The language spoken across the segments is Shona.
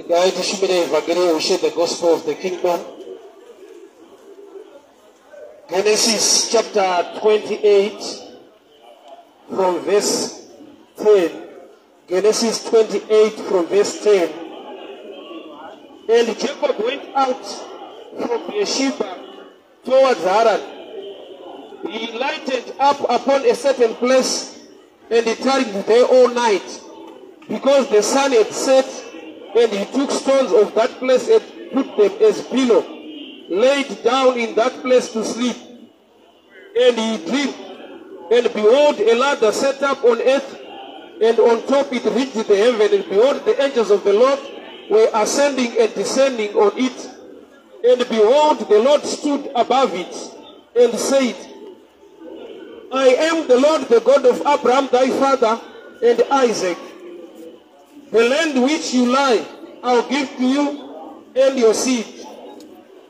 Regai tishumire evhangeri yeushe, the gospel of the kingdom. Genesis chapter 28 from verse 10. Genesis 28 from verse 10. And Jacob went out from Beersheba towards Haran. He lighted up upon a certain place and he tarried there all night, because the sun had set, and he took stones of that place and put them as pillow, laid down in that place to sleep. And he dreamed, and behold, a ladder set up on earth, and on top it reached the heaven, and behold, the angels of the Lord were ascending and descending on it. And behold, the Lord stood above it and said, I am the Lord, the God of Abraham thy father, and Isaac. The land which you lie, I'll give to you and your seed.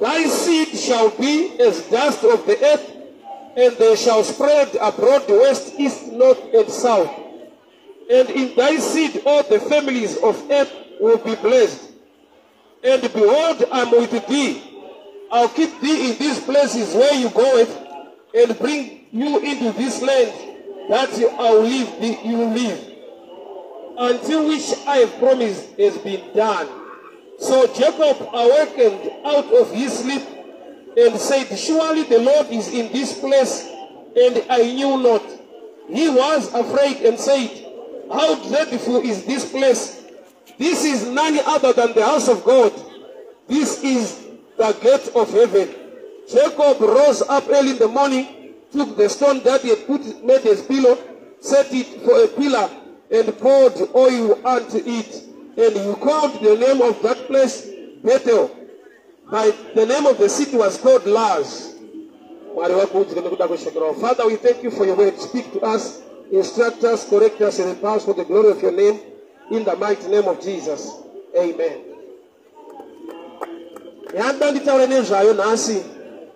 Thy seed shall be as dust of the earth, and they shall spread abroad west, east, north, and south. And in thy seed all the families of earth will be blessed. And behold, I am with thee. I'll keep thee in these places where you goeth, and bring you into this land that I will leave thee, you will live, until which I have promised has been done. So Jacob awakened out of his sleep and said, Surely the Lord is in this place, and I knew not. He was afraid and said, How dreadful is this place! This is none other than the house of God. This is the gate of heaven. Jacob rose up early in the morning, took the stone that he had made as pillow, set it for a pillar, and poured oil unto it. And he called the name of that place Bethel. By the name of the city was called Luz. Father, we thank you for your word. Speak to us, instruct us, correct us, and empower us for the glory of your name. In the mighty name of Jesus. Amen. Yanda nditaure nezvayo nhasi,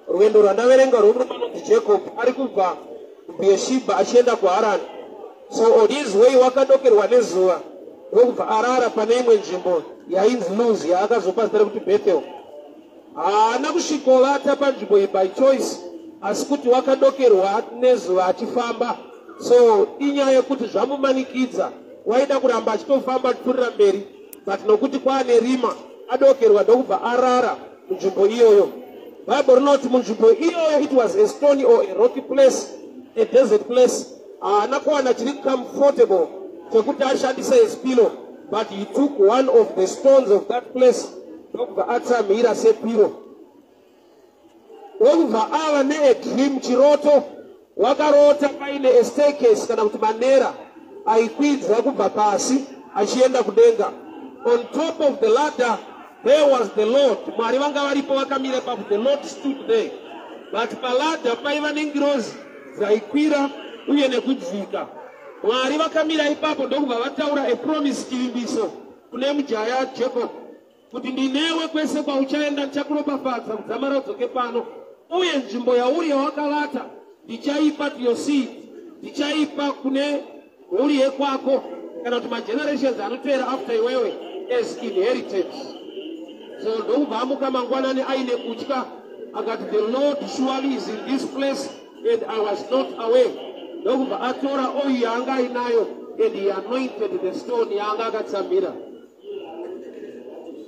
rwendo rwandaverenga rwemurume anonzi Jacob ari kubva kuBeersheba achienda kuHarani. So on his way wakadokerwa nezuva, ndokubva arara pane imwe nzvimbo yainzi Luz, yaakazopa zita rekuti Bethel. Haana kusvikovata panzvimbo iyi by choice, asi kuti wakadokerwa nezuva achifamba. So inyaya yekuti zvamumanikidza, waida kuramba achitofamba achipfuurira mberi, but nokuti kwaane rima, adokerwa, ndokubva arara munzvimbo iyoyo. Bible rinoti munzvimbo iyoyo it was a stony or a rocky place, a desert place. Haana kuwana chiri comfortable chekuti ashandise as pillow, but he took one of the stones of that place, ndokubva atsamhira sepillow. Ndokubva ava neadream, chiroto. Wakarota paine a staircase kana kuti manera aikwidza kubva pasi achienda kudenga. On top of the ladder there was the Lord. Mwari vanga varipo vakamira ipapo. The Lord stood there, but paladder paiva nengirozi dzaikwira uye nekudzika. Mwari vakamira ipapo, ndokubva vataura a promise, chivimbiso kune mujaya Jacob, kuti ndinewe kwese kwauchaenda, ndichakuropafadza kudzamara udzoke pano, uye nzvimbo yauri yawakavata ndichaipa to your seed, ndichaipa kune mhuri yekwako kana kuti magenerations anotevera after iwewe as inheritance. So ndokubva amuka mangwanani aine kutya, akati, "The Lord surely is in this place and I was not aware." Ndokubva atora oil yaanga ainayo and he anointed the stone yaanga akatsamhira.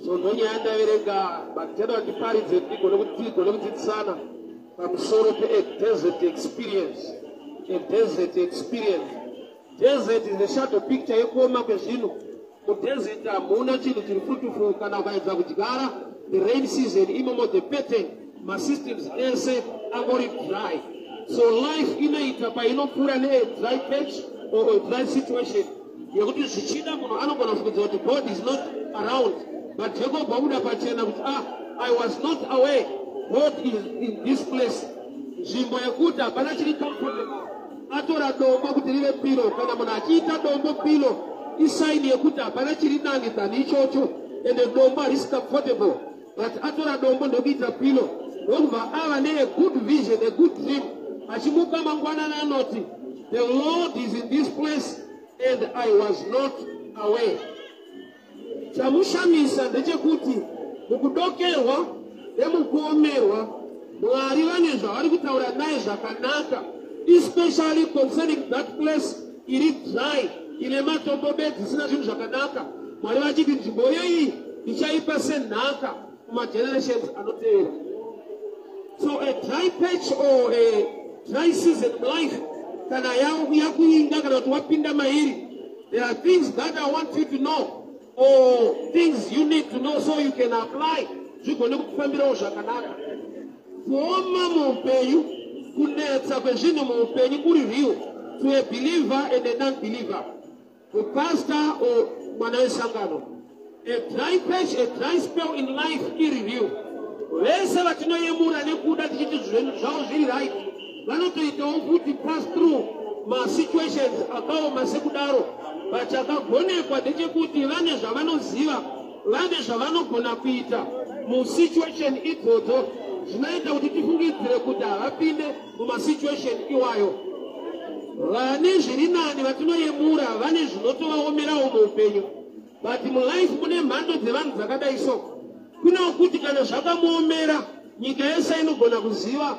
So ndonyaya ndaverenga, but ndichada kuti ndiparidze tigone kudzidzisana pamusoro pe-desert experience. A desert experience. Desert is a shadow picture yekuoma kwezvinhu. Mudesert hamuna chinhu chiri fruitful. Kana ukaedza kudyara, the rain season imomo, the pattern, masystems ese angori dry. So life inoita painopfuura neadry patch or a dry situation yekuti zvichida munhu anogona kufungidzira kuti God is not around. But Jacob wabuda pachena kuti, "Ah, I was not aware God is in this place." Nzvimbo yekuti hapana chiri comfortable, atora dombo kuti rive pillow. Kana munhu achiita dombo pillow, isign yekuti hapana chiri nani than ichocho, ende dombo harisi comfortable, but atora dombo ndokuita pillow. Ndokubva ava nea good vision, a good dream. Achimuka mangwanani anoti, "The Lord is in this place and I was not aware." Chamushamisa ndechekuti mukudokerwa nemukuomerwa, Mwari vane zvavari kutaura naye zvakanaka, especially concerning that place iri dry, ine matombo bedzi, isina zvinhu zvakanaka. Mwari vachiti, "Nzvimbo yeyi ndichaipa senhaka kumagenerations anotevera." So a dry patch or a dry season life kana yakuinga kana kuti wapinda mairi, there are things that I want you to know or things you need to know so you can apply, zvigone kukufambirawo zvakanaka. Kuoma muupenyu, kunetsa kwezvinhu muupenyu kuri real to a believer and a non-believer, kupastor or mwana wesangano. A dry patch, a dry spell in life iri real. Vese vatinoyemura nekuda tichiti zvinhu zvavo zviri right vanotoitawo futi pass through masituations akaoma sekudaro, but chakagonekwa ndechekuti vane zvavanoziva, vane zvavanogona kuita musituation idzodzo zvinoita kuti tifungidzire kuti havapinde mumasituation iwayo. Vane zviri nani vatinoyemura vane zvinotovaomerawo muupenyu, but mulife mune mhando dzevanhu dzakadai. So kunewo kuti kana zvakamuomera, nyika yese inogona kuziva,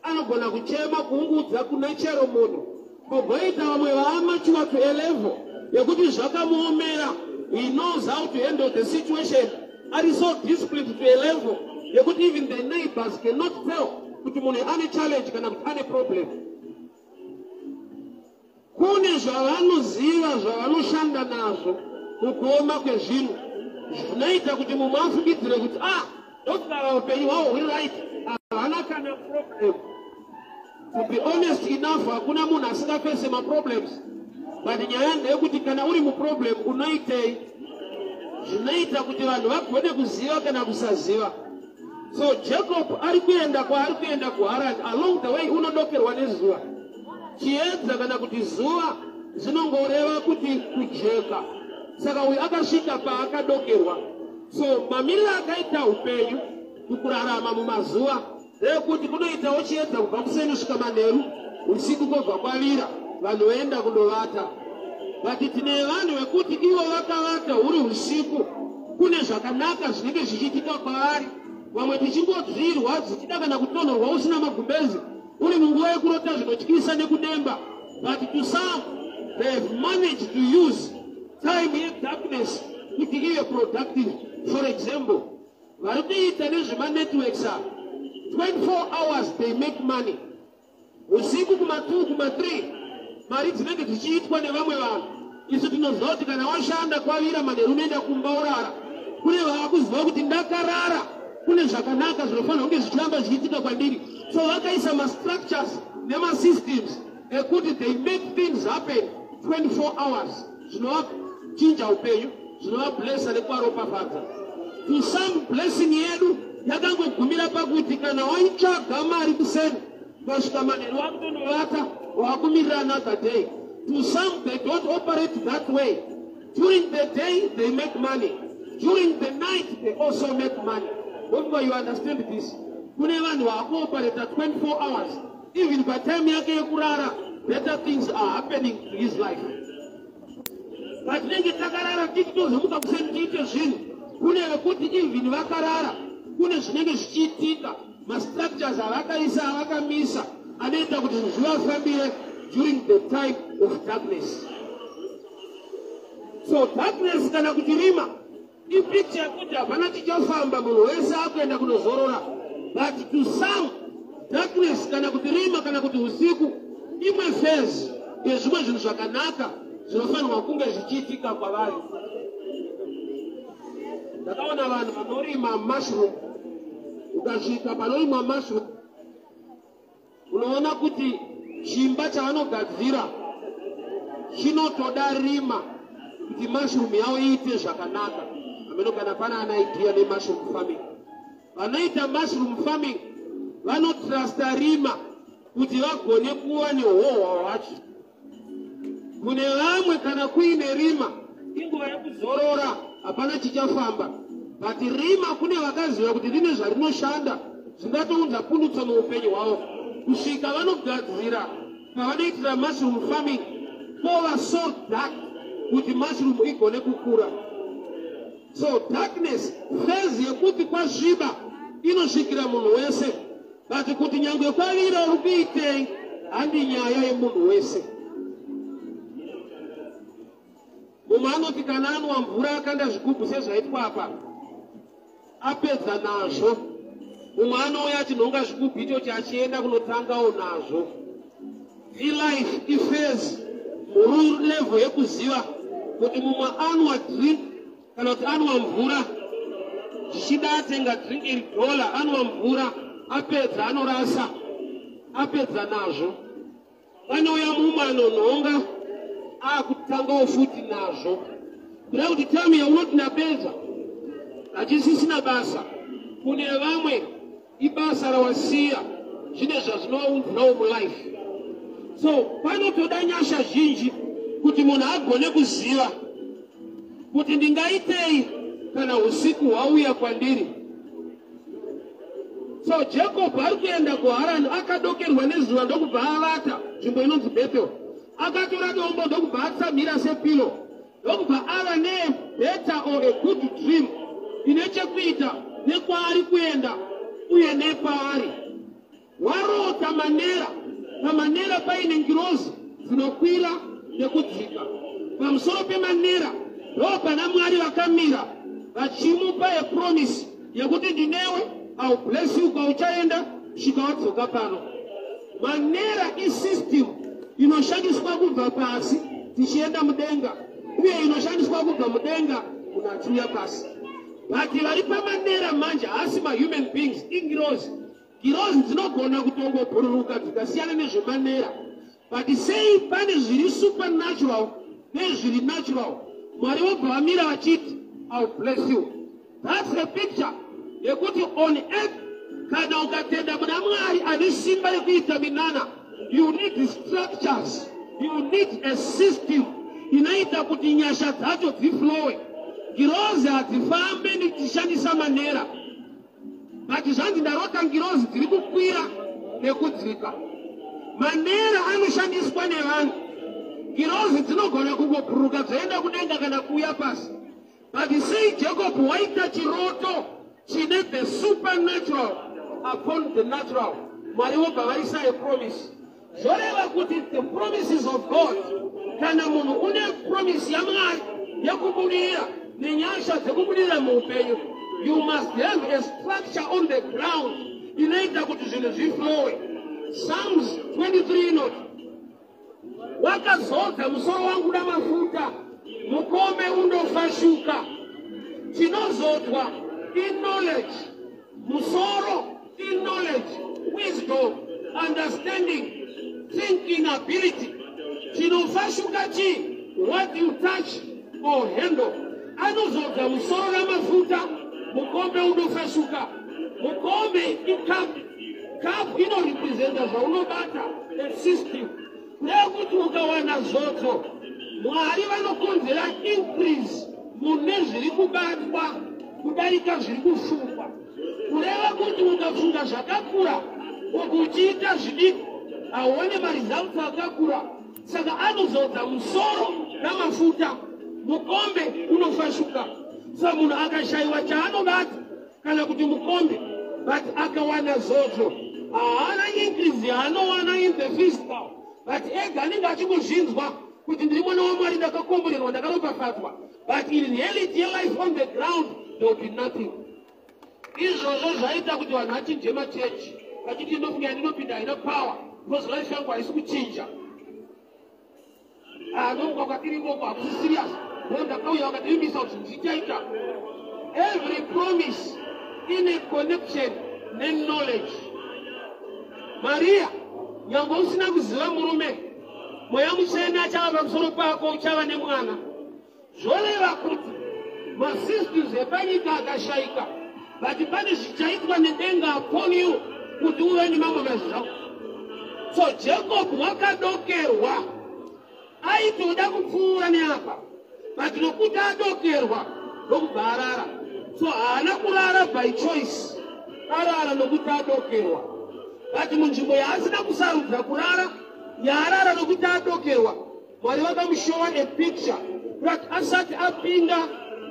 anogona kuchema, kuungudza kuna chero munhu. Kogoita vamwe vaamature to a level yekuti zvakamuomera, he knows how to handle the situation, ari so disciplined to a level yekuti even the neighbors cannot tell kuti munhu ane challenge kana kuti ane problem. Kune zvavanoziva, zvavanoshanda nazvo mukuoma kwezvinhu, zvinoita kuti mumwe afungidzire kuti, "Ah, ndokugara upenyu hwavo huri right, havana kana problem." To be honest enough, hakuna munhu asingafese maproblems, but nyaya ndeyekuti kana uri muproblem unoitei? Zvinoita kuti vanhu vagone kuziva kana kusaziva. So Jacob ari kuenda kwaari kuenda kuHaran. Along the way unodokerwa nezuva. Chiedza kana kuti zuva zvinongoreva kuti kujeka. Saka uyu akasvika paakadokerwa. So mamiriro akaita upenyu mukurarama mumazuva ndeyekuti kunoitawo chiedza kubva kuseni kusvika manheru, usiku kwobva kwavira, vanhu voenda kundovata. But tine vanhu vekuti ivo vakavata huri usiku, kune zvakanaka zvinenge zvichiitika kwavari. Vamwe tichingodzirwa dzichida kana kutonhorwa usina magumbezi, uri munguva yekurota zvinotyisa nekudemba. But to some, they have managed to use time yedarkness kuti ive productive. For example, vari kuita nezvemanetworks ava, 24 hours they make money. Usiku kuma2, kuma3, mari dzinenge dzichiitwa nevamwe vanhu. Isu tinoziva kuti kana washanda kwavira manheru unoenda kumba urara. Kune vaakuziva kuti ndakarara kune zvakanaka zvinofanira kunge zvichiramba zvichiitika kwandiri. So vakaisa mastructures nemasystems ekuti they make things happen 24 hours, zvinovachinja upenyu, zvinovablessa nekuvaropafadza. To some, blessing yedu yakangogumira pakuti kana waitsvaga mari kuseni, ukasvika manheru wakutonovata, wakumirira another day. To some, they don't operate that way. During the day they make money, during the night they also make money. Hope you understand this. Kune vanhu vaakuoperata 24 hours. Even patime yake yekurara, better things are happening to his life. Patinenge takarara tichitozomuka kuseni tiite zvinhu, kune vekuti even vakarara kune zvinenge zvichiitika, mastructures avakaisa, avakamisa, anoita kuti zvinhu zvivafambire during the time of darkness. So darkness kana kuti rima ipicture yekuti hapana chichafamba, munhu wese akuenda kunozorora. But to some, darkness kana kuti rima kana kuti usiku imwe phase yezvimwe zvinhu zvakanaka zvinofanirwa kunge zvichiitika kwavari. Ndakaona vanhu vanorima mushroom. Ukasvika panorimwa mushroom, unoona kuti chimba chavanogadzira chinotoda rima kuti mushroom yavo iite zvakanaka. Ameno kana pana ana idea nemushroom farming. Vanoita mushroom farming vanotrusta rima kuti vagone kuva nehohwa hwacho. Kune vamwe, kana kuine rima inguva yekuzorora, hapana chichafamba. But rima kune vakaziva kuti rine zvarinoshanda zvingatounza pundutso muupenyu hwavo, kusvika vanogadzira pavanoitira mushroom farming kova so dark kuti mushroom igone kukura. So darkness phase yekuti kwasviba inosvikira munhu wese, but kuti nyangwe kwavira uri kuitei handi nyaya yemunhu wese. Mumwe anoti kana anwa mvura akanda zvigubhu sezvaitwa apa, apedza nazvo. Mumwe anouya achinhonga zvigubhu ichochi achienda kunotangawo nazvo. Ilife iphase muru level yekuziva kuti mumwe anwa drink kana kuti anwa mvura, zvichida atenga drink iri dollar, anwa mvura apedza anorasa, apedza nazvo. Panouya mumwe anonhonga akutangawo futi nazvo. Kuda kuti tamu yaunoti ndapedza hachisisina basa, kune vamwe ibasa rawasiya zvine zvazvinovaunzirawo mulife. So panotoda nyasha zhinji kuti munhu agone kuziva kuti ndingaitei kana usiku hwauya kwandiri. So Jacob ari kuenda kuHarani, akadokerwa nezuva ndokubva avata nzvimbo inonzi Bethel. Akatora dombo ndokubva atsamhira sepillow, ndokubva ava nebetter or a good dream ine chekuita nekwaari kuenda uye nepaari. Warota manera, pamanera paine ngirozi dzinokwira nekudzika. Pamusoro pemanera ndo pana Mwari vakamira vachimupa a promise yekuti ndinewe, I will bless you kwauchaenda kusvika wadzoka pano. Manera isystem inoshandiswa kubva pasi tichienda mudenga, uye inoshandiswa kubva mudenga munhu achiuya pasi. But vari pamanera manje haasi mahuman beings, ingirozi. Ngirozi dzinogona kutongobhururuka dzikasiyana nezvemanera, but sei pane zviri supernatural nezviri natural, Mwari vobva vamira vachiti I will bless you. That's the picture yekuti on earth kana ukatenda muna Mwari ane simba rekuita minana, you need structures, you need a system inoita kuti nyasha dzacho dziflowe. Ngirozi hadzifambe ndichishandisa manera, but zvanzi ndarota ngirozi dziri kukwira nekudzika. Manera anoshandiswa nevanhu. Ngirozi dzinogona kungobhururuka dzoenda kudenga kana kuuya pasi, but sei Jacob waita chiroto chine the supernatural upon the natural, Mwari vobva vaisa a promise? Zvoreva kuti the promises of God, kana munhu une promise yaMwari yekubudirira nenyasha dzekubudirira muupenyu, you must have a structure on the ground inoita kuti zvinhu zviflowe. Psalms 23 inoti, wakazodza musoro wangu namafuta, mukombe unofashuka. Chinozodzwa iknowledge, musoro iknowledge, wisdom, understanding, thinking ability. Chinofashuka chii? What you touch or handle. Anozodza musoro namafuta, mukombe unofashuka. Mukombe icup, cup inorepresenta zvaunobata, a system. Nekuti ukawana zodzo, Mwari vanokonzera increase mune zviri kubatwa kudarika zviri kufungwa. Kureva kuti ukafunga zvakakura uku uchiita zvidiki, hauone maresults akakura. Saka anozodza musoro namafuta, mukombe unofashuka. So munhu akashayiwa chaanobata kana kuti mukombe, but akawana zodzo, haana increase yaanowana in the physical, but ega anenge achingozvinzwa kuti ndiri mwana waMwari, ndakakomborerwa, ndakaropafadzwa, but in reality yelife on the ground there will be nothing. Izvozvo zvaita kuti vanhu vachinje machechi vachiti ndofunga yandinopinda haina power because life yangu haisi kuchinja. Ndomuka kwatiri ikoko hakusi serious, ndo ndakauya vakativimbisa kuti zvinhu zvichaita. Every promise ine connection neknowledge. Mariya, nyange usina kuziva murume, Mweya Mutsvene achava pamusoro pako, uchava nemwana. Zvoreva kuti masystems epanyika akashayika, but pane zvichaitwa nedenga upon you kuti uve nemamwe maresults. So Jacob wakadokerwa, aitoda kupfuura neapa, but nokuti adokerwa ndokubva arara. So haana kurara by choice, arara nokuti adokerwa. But munzvimbo yaasina kusarudza kurara, yaarara nokuti adokerwa, Mwari vakamushowa a picture kuti asati apinda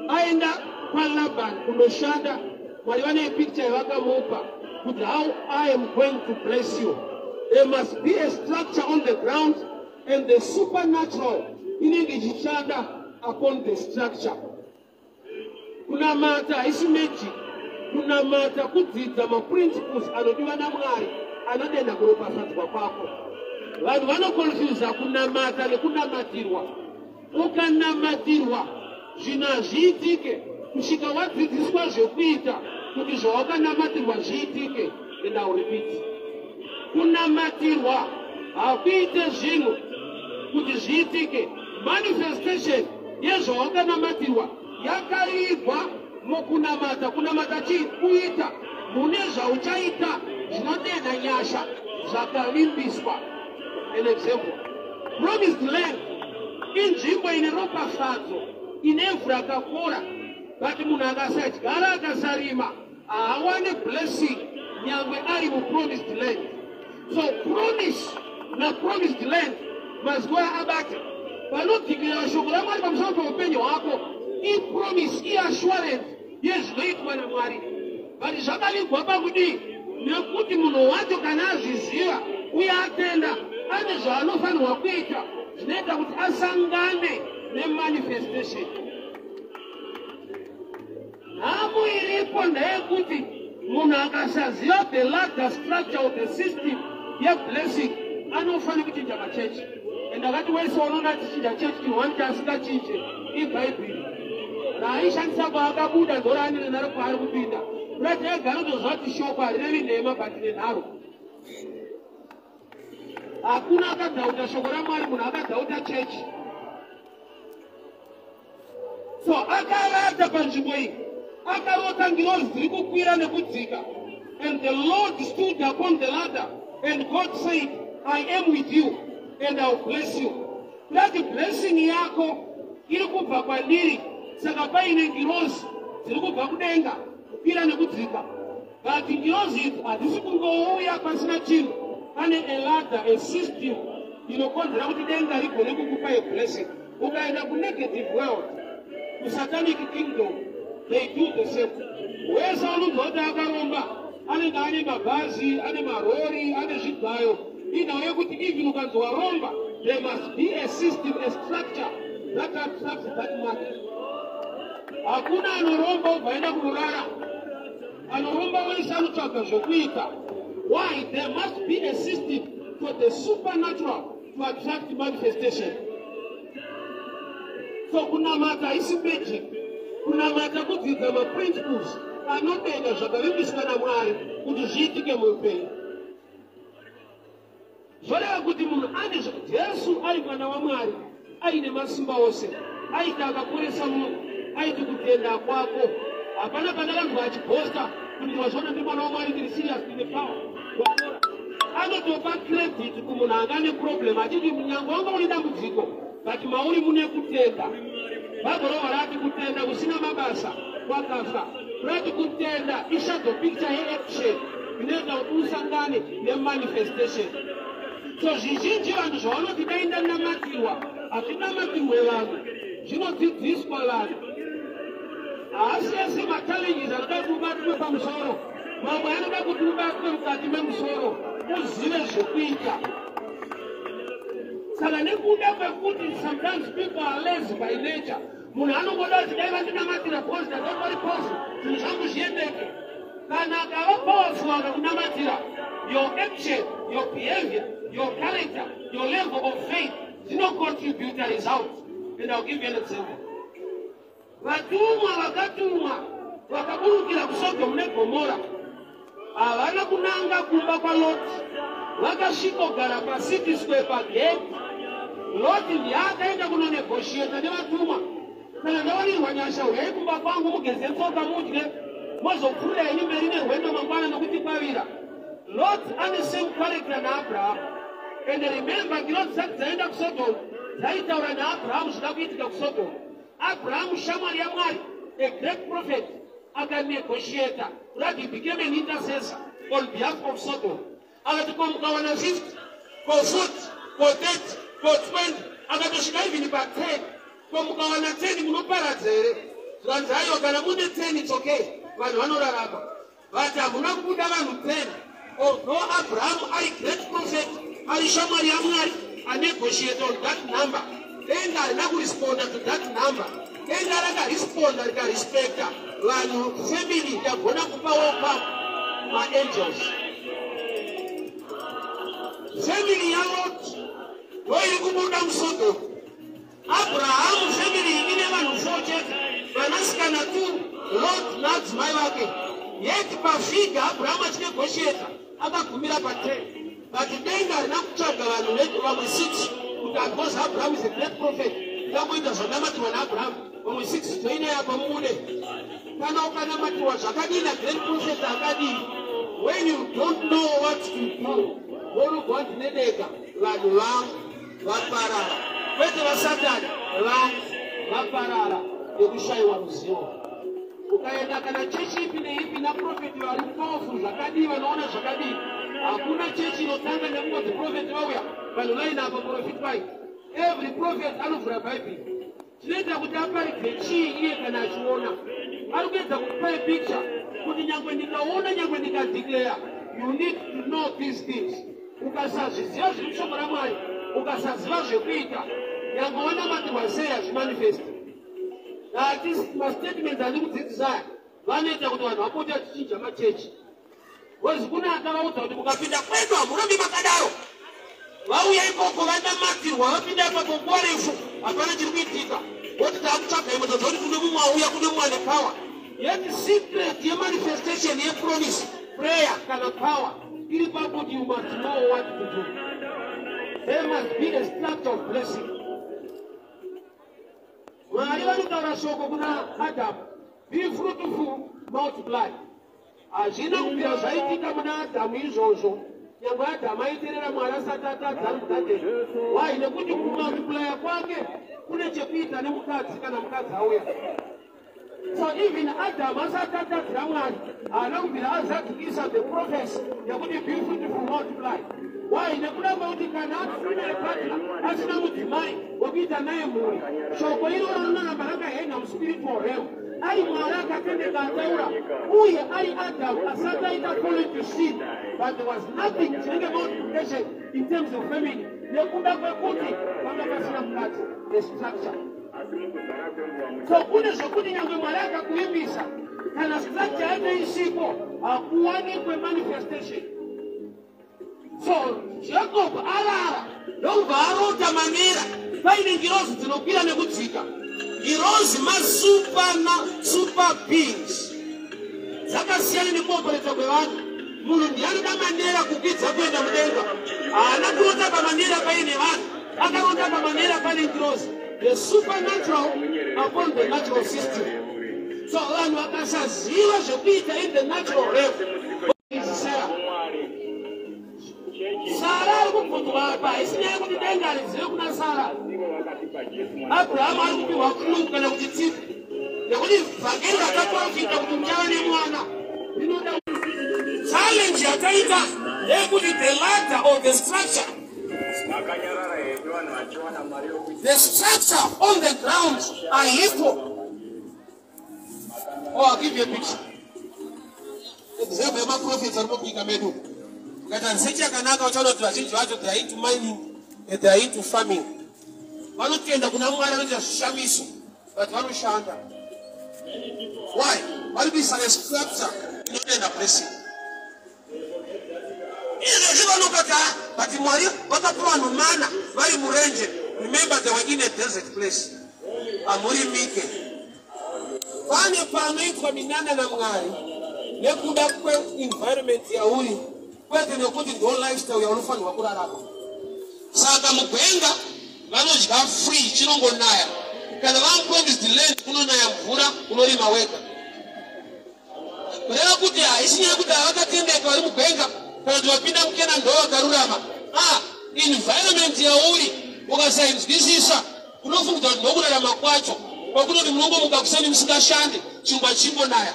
aenda kwaLaban kundoshanda, Mwari vane picture yavakamupa kuti how I am going to bless you. There must be a structure on the ground, and the supernatural inenge ichishanda upon the structure. Kunamata haisi magic. Kunamata kudzidza maprinciples anodiwa naMwari anodenda kuropafadzwa kwako. Vanhu vanoconfusa kunamata nekunamatirwa. Ukanamatirwa, zvinhu hazviitike kusvika wadzidziswa zvekuita kuti zvawakanamatirwa zviitike. And I repeat, kunamatirwa hakuite zvinhu kuti zviitike. Manifestation yezvawakanamatirwa yakarigwa mukunamata. Kunamata chii? Kuita mune zvauchaita zvinodenha nyasha zvakavimbiswa. An example, promised land inzvimbo ine ropafadzo, ine vhu rakakora, but munhu akasadyara, akasarima, haawane blessing nyangwe ari mupromised land. So promise napromised land mazuva abate panodzikira shoko raMwari pamusoro peupenyu hwako ipromise, iassurance yezvinoitwa naMwari, but zvakavigwa pakudii? Nekuti munhu wacho kana azviziva uye atenda, ane zvaanofanirwa kuita zvinoita kuti asangane nemanifestation. Nhamo iripo ndeyekuti munhu akasaziva the larger structure of the system yeblessing, anofanira kuchinja machechi. And akati wese unoona achichinja chechi, chinhu wani chaasingachinje ibhaibheri raaishandisa kwaakabuda, ndoraanine naro kwaari kupinda. Kurati ega anotoziva kuti shoko harirevi nhema, but nenharo. Hakuna akadhauta shoko raMwari, munhu akadhauta chechi. So akavata panzvimbo iyi, akarota ngirozi dziri kukwira nekudzika. And the Lord stood upon the ladder, and God said, "I am with you and I will bless you." Kurati blessing yako iri kubva kwandiri. Saka paine ngirozi dziri kubva kudenga kukwira nekudzika, but ngirozi idzi hadzisi kungouya pasina chinhu. Pane a ladder, a system inokonzera kuti denga rigone kukupa a blessing. Ukaenda kunegative world, kusatanic kingdom, they do the same. Wese unonzwa kuti akaromba anenge ane mabhazi, ane marori, ane zvigayo. Inhau yekuti even ukanzi waromba, there must be a system, a structure that attracts that money. Hakuna anoromba ubva aenda kunorara. Anoromba wese anotsvaga zvokuita. Why? There must be a system for the supernatural to attract manifestation. So kunamata haisi magic. Kunamata kudzidza maprinciples anodenga zvakavimbiswa naMwari kuti zviitike muupenyu. Zvoreva kuti munhu ane, Jesu ari mwana waMwari aine masimba ose, aiti akaporesa munhu, aiti, "Kutenda kwako." Hapana pandakanzwa achiboasta kuti, "Wazviona, ndi mwana waMwari, ndiri serious, ndine power, wapora." Anotopa credit kumunhu anga ane problem achiti, "Munyange wanga une dambudziko, but mauri mune kutenda." Bhaibheri robva rati kutenda kusina mabasa kwakafa. Rati kutenda ishadow picture yeaction inoita kuti usangane nemanifestation. So zvizhinji vanhu zvavanoti dai ndanamatirwa, hazvinamatirwe vanhu, zvinodzidziswa vanhu. Haasi ese machallenges anoda kuti ubatwe pamusoro. Mamwe anoda kuti ubatwe mukati memusoro, uzive zvekuita. Saka nekuda kwekuti sometimes people are lazy by nature, munhu anongoda kuti dai vandinamatira because ndandongori powerful, zvinhu zvangu zviendeke. Kana akava powerful akakunamatira, your action, your behavior, your character, your level of faith zvinocontribute a result. And I'll give you an example. Vatumwa vakatumwa vakaburukira kuSodhomu neGomora havana kunanga kumba kwaLoti. Vakasvikogara pacity square pagate. Loti ndiye akaenda kunonegotiata nevatumwa: "Kana ndawanirwa nyasha, uyai kumba kwangu, mugeze tsoka, mudye, mozopfuurira henyu mberi nerwendo mangwana, nokuti kwavira." Lot ane same character naAbrahamu. And remember, ngirozi dzisati dzaenda kuSodhomu dzaitaura naAbrahamu zvida kuitika kuSodhomu. Abrahamu, shamwari yaMwari, a great prophet, akanegotiata kuti he became an intercessor on behalf of Sodom. Akati, "Ko mukawana 50, ko 40, ko 30, ko 20?" Akatosvika even pa10. "Ko mukawana 10, munoparadza here?" Zvikanzi aiwa, kana mune 10, it's okay, vanhu vanorarama. But hamuna kubuda vanhu 10. Although Abraham ari great prophet, ari shamwari yaMwari, anegotiate on that number, denga harina kuresponda to that number. Denga rakaresponda, rikarespecta vanhu. Family yagona kupa welcome maangels. Family yaLot ndo iri kubuda muSodom. Abrahamu family ine vanhu 4 chete, vanasikana 2, Lot nadzimai vake. Yet pafigure Abrahamu achinegotiata akagumira pa10, but denga harina kutsvaga vanhu vamwe 6 kuti because Abraham is a great prophet, ndangoita zvanamatirwa naAbrahamu, vamwe 6 joinai apa mubude. Kana ukanamatirwa zvakadii nagreat prophet akadii, when you don't know what to do, vonobva ndinedeka vanhu vangu vaparara, kwete vaSatani, vangu vaparara nekushayiwa ruzivo. Ukaenda kana chechi ipi neipi naprofeti vari powerful zvakadii, vanoona zvakadii, hakuna chechi inotanga nekungonzi profeti vauya, vanhu vainapa profit. Every prophet anovhura Bhaibheri. Chinoita kuti aparidze chii iye kana achiona? Ari kuedza kukupai picture kuti nyangwe ndikaona, nyangwe ndikadeclare, you need to know these things. Ukasazviziva zviri mushoko raMwari, ukasaziva zvekuita, nyangwe wanamatirwa sei, hazvimanifesti. Ati mastatements andi kudzidzisaya vanoita kuti vanhu vapote vachichinja machechi, because kune akavaudza kuti mukapinda kwedu hamurambi makadaro. Vauya ikoko, vanamatirwa, vapinda ipapo nguva refu, hapana chiri kuitika. Voti taakutsvaga imwe dzadza kuti kune mumwe auya, kune mumwe ane power. Yet secret yemanifestation yepromise, prayer kana power iri pakuti you must know what to do. There must be a structure of blessing. Mwari vanotaura shoko kuna Adamu, "Be fruitful, multiply." Hazvina kubvira zvaitika muna Adhamu izvozvo, nyangwe Adhamu aiteerera Mwari asati atadza ari mugadheni. Why? Nekuti kumultiplya kwake kune chekuita nemukadzi. Kana mukadzi auya, so even Adamu asati atadzira Mwari, haana kubvira azadzikisa the prophecy yekuti "Be fruitful, multiply." Why? Nekuda kwekuti kana asina partner, asina mudzimai wekuita naye mhuri, shoko iroro rinoramba rakahenga muspiritual realm. Ari Mwari akatendeka ataura, uye ari Adamu asati aita fall into sin, but there was nothing chinenge multiplication in terms of family, nekuda kwekuti panga pasina mukadzi, the structure. So kune zvokuti nyangwe Mwari akakuvimbisa, kana structure yacho isipo, hakuwanikwe manifestation. So Jacob arara, ndokubva arota manera paine ngirozi dzinokwira nekudzika. Ngirozi masuper na super beings, dzakasiyana nekuopereta kwevanhu. Munhu ndianoda manera kukwidza kuenda mudenga. Haana kurota pamanera paine vanhu, akarota pamanera pane ngirozi, the supernatural upon the natural system. So vanhu vakasaziva zvekuita in the natural realm. Sarah, Sara ari kubvunzwa apa. Haisi nyaya yekuti denga harizive kuna Sara. Abrahamu ari kupiwa clue kana kuti tip nekuti vhangeri rakaprofita kuti muchava nemwana rinoda. Challenge yataita ndeyekuti the ladder or the structure, Makanyarara hedu, vanhu vachiwana mari yokuti the structure on the ground haipo. Oh, I'll give you a picture, example yemaprofets ari munyika medu. Ukaita research yakanaka, uchaona kuti vazhinji vacho, they are into mining and they are into farming. Vanotenda kuna Mwari, vanoita zvishamiso, but vanoshanda. Why? Vari kuisa structure inotenda blessing. Izvezvi vanokati, "Ah, but Mwari vakapa vanhu mana vari murenje." Remember, they were in a desert place, hamurimike. Pane panoitwa minana naMwari nekuda kweenvironment yauri, kwete nekuti ndo lifestyle yaunofanirwa kurarama. Saka mugwenga vanodya free, chinongonaya. Kana vamupromised land, kunonaya mvura, unorima wega. Kureva kuti haisi nyaya yekuti havakatendeka vari mugwenga kana kuti vapinda muKenani ndo vakarurama. Ah, environment yauri ukasainzwisisa, unofungidzwa kuti ndokurarama kwacho kwakunoti munongomuka kuseni musingashandi, chingwa chingonaya.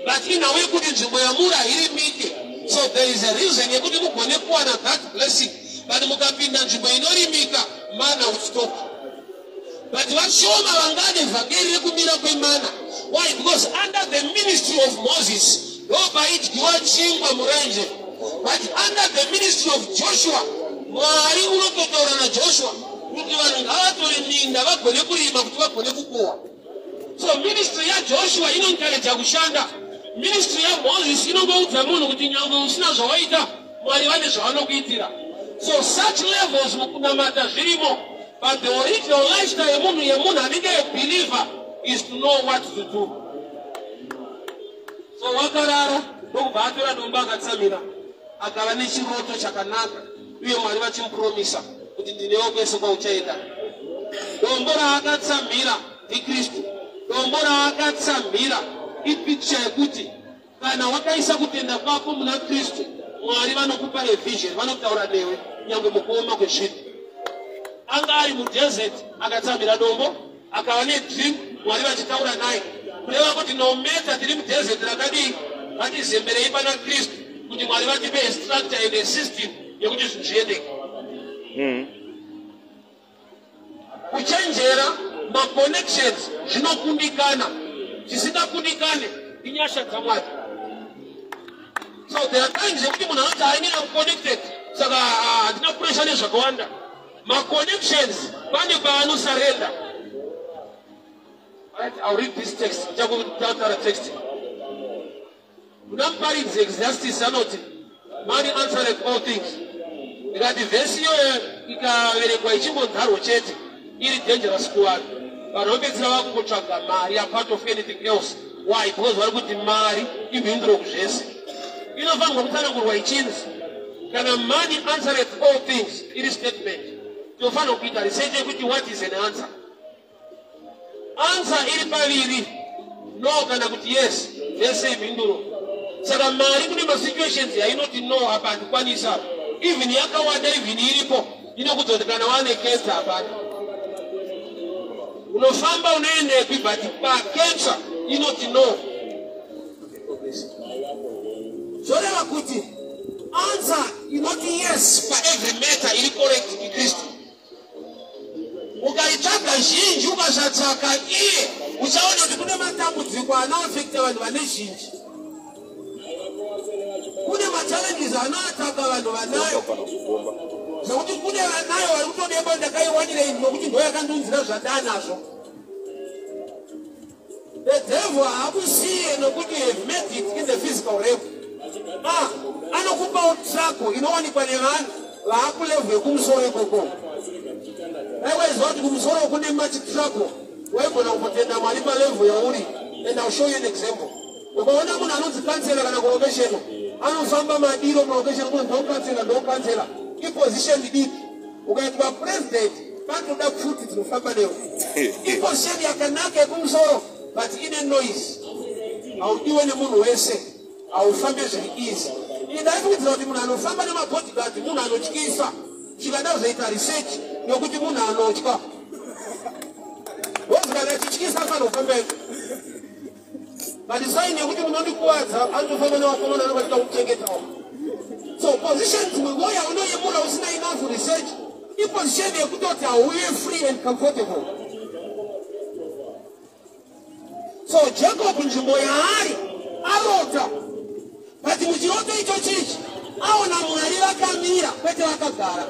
But inhau yekuti nzvimbo yamuri hairimike, so there is a reason yekuti mugone kuwana that blessing. But mukapinda nzvimbo inorimika, mana will stop. But vashoma vangane vhangeri rekumira kwemana. Why? Because under the ministry of Moses ndopaidyiwa chingwa murenje, but under the ministry of Joshua, Mwari unototaura naJoshua kuti vanhu ngavatore minda vagone kurima kuti vagone kukohwa. So ministry yaJoshua inoencourager kushanda. Ministry yaMoses inongoudza munhu kuti nyange usina zvawaita, Mwari vane zvavanokuitira. So such levels mukunamata zvirimo, but the original lifestyle yemunhu anenge a believer is to know what to do. So wakarara, ndokubva atora dombo akatsamira, akava nechiroto chakanaka, uye Mwari vachimupromisa kuti ndinewo kwese kwauchaenda. Dombo raakatsamira ndiKristu. Dombo raakatsamira ipicture yekuti kana wakaisa kutenda kwako muna Kristu, Mwari vanokupa a vision, vanotaura newe nyange mukuoma kwezvinhu. Anga ari mudesert, akatsamira dombo, akava nedream, Mwari vachitaura naye, kureva kuti no matter tiri mudesert rakadii, ngatizemberei pana Kristu kuti Mwari vatipe a structure and a system yekuti zvinhu zviendeke. Kuchenjera, maconnections zvinokundikana. Chisingakundikane inyasha dzaMwari. So there are times yekuti munhu anoti hainina connected, saka handina pressure nezvakawanda. Maconnections pane paanosarenda. Right, I'll read this text. Ndichakutaura text kuna Muparidzi, Ecclesiastes. Anoti, "Money answereth all things." Ndikati vhesi iyoyo ikaverekwa ichingonzarwo chete, iri dangerous kuvanhu. Vanhu vopedzisira vakungotsvaga mari apart of anything else. Why? Because vari kuti mari imhinduro kuzvese. Inofanirwa kutsanangurwa ichinzi kana "money answereth all things" iri statement, tinofanirwa kuita research yekuti what is an answer? Answer iri paviri, no kana kuti yes, zvese imhinduro. Saka mari kune masituations yainoti no, apa handikwanisa. Even yakawanda, even iripo, inokudza kuti kana wane cancer hapana unofamba unoendepi, but pacancer inoti no. Zvoreva kuti answer inoti yes paevery matter iri correct iKristu. Ukaitsvaga zhinji, ukasatsvaka iye, uchaona kuti kune matambudziko anoafecta vanhu vane zhinji, kune machallenges anoataka vanhu vanayo, zvekuti kune vanayo vari kutodemba, ndakaiwanirei nokuti ndo yakandunzira zvandaanazvo. The devil haakusiye nokuti you have made it in the physical realm. Ah, anokupawo struggle inowanikwa nevanhu vaakulevel yekumusoro ikoko. Aiwaiziva kuti kumusoro kune much struggle, waigona kutenda Mwari palevel yauri. And I'll show you an example. Ukaona munhu anonzi kansela kana kulocation, anofamba madiro mulocation, kunzi ndokansela, ndokansela, iposition diki. Ukaitwa president, panotoda pfuti dzinofamba newe. Iposition yakanaka yekumusoro, but ine noise, haudiwe nemunhu wese, haufambe zviri easy. Ndaifungidzira kuti munhu anofamba nemabodyguard munhu anotyisa. Chikada kuzoita research nekuti munhu anotya wozi kana achityisa afanira kufamba ega, but sign yekuti munondikuwadza, anotofamba nevakomana anobatika kuchengetawo. So position dzimwe nguva yaunoyemura usina enough research, iposition yekutoti hauye free and comfortable. So Jacob, nzvimbo yaari, arota, but muchiroto icho chichi aona Mwari vakamira, kwete vakagara,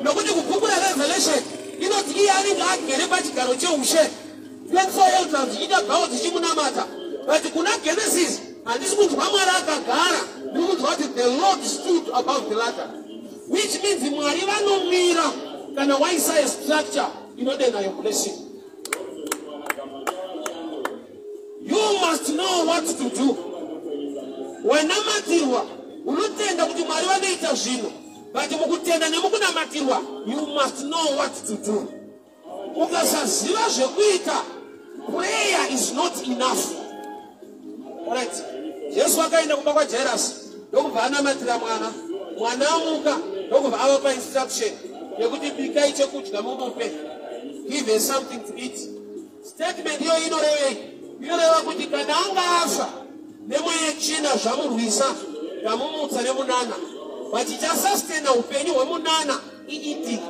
nokuti kubhuku raRevelation inoti iye anenge agere pachigaro cheushe, 24 elders dzichiita bhao dzichimunamata. But kuna Genesis handisi kunzwa Mwari akagara, ndiri kunzwa kuti the Lord stood above the ladder, which means Mwari vanomira kana waisa a structure inodenha your blessing. You must know what to do. Wanamatirwa, unotenda kuti Mwari vanoita zvinhu, but mukutenda nemukunamatirwa you must know what to do. Ukasaziva zvekuita, prayer is not enough. Right, Jesu akaenda kumba kwaJairus, ndokubva anamatira mwana. Mwana amuka, ndokubva avapa instruction yekuti bikai chekudya mumupe, give her something to eat. Statement iyo inorevei? Inoreva kuti kana anga afa nemweya yetsvina zvamurwisa, ndamumutsa nemunana, but chasustaina upenyu hwemunana ieating.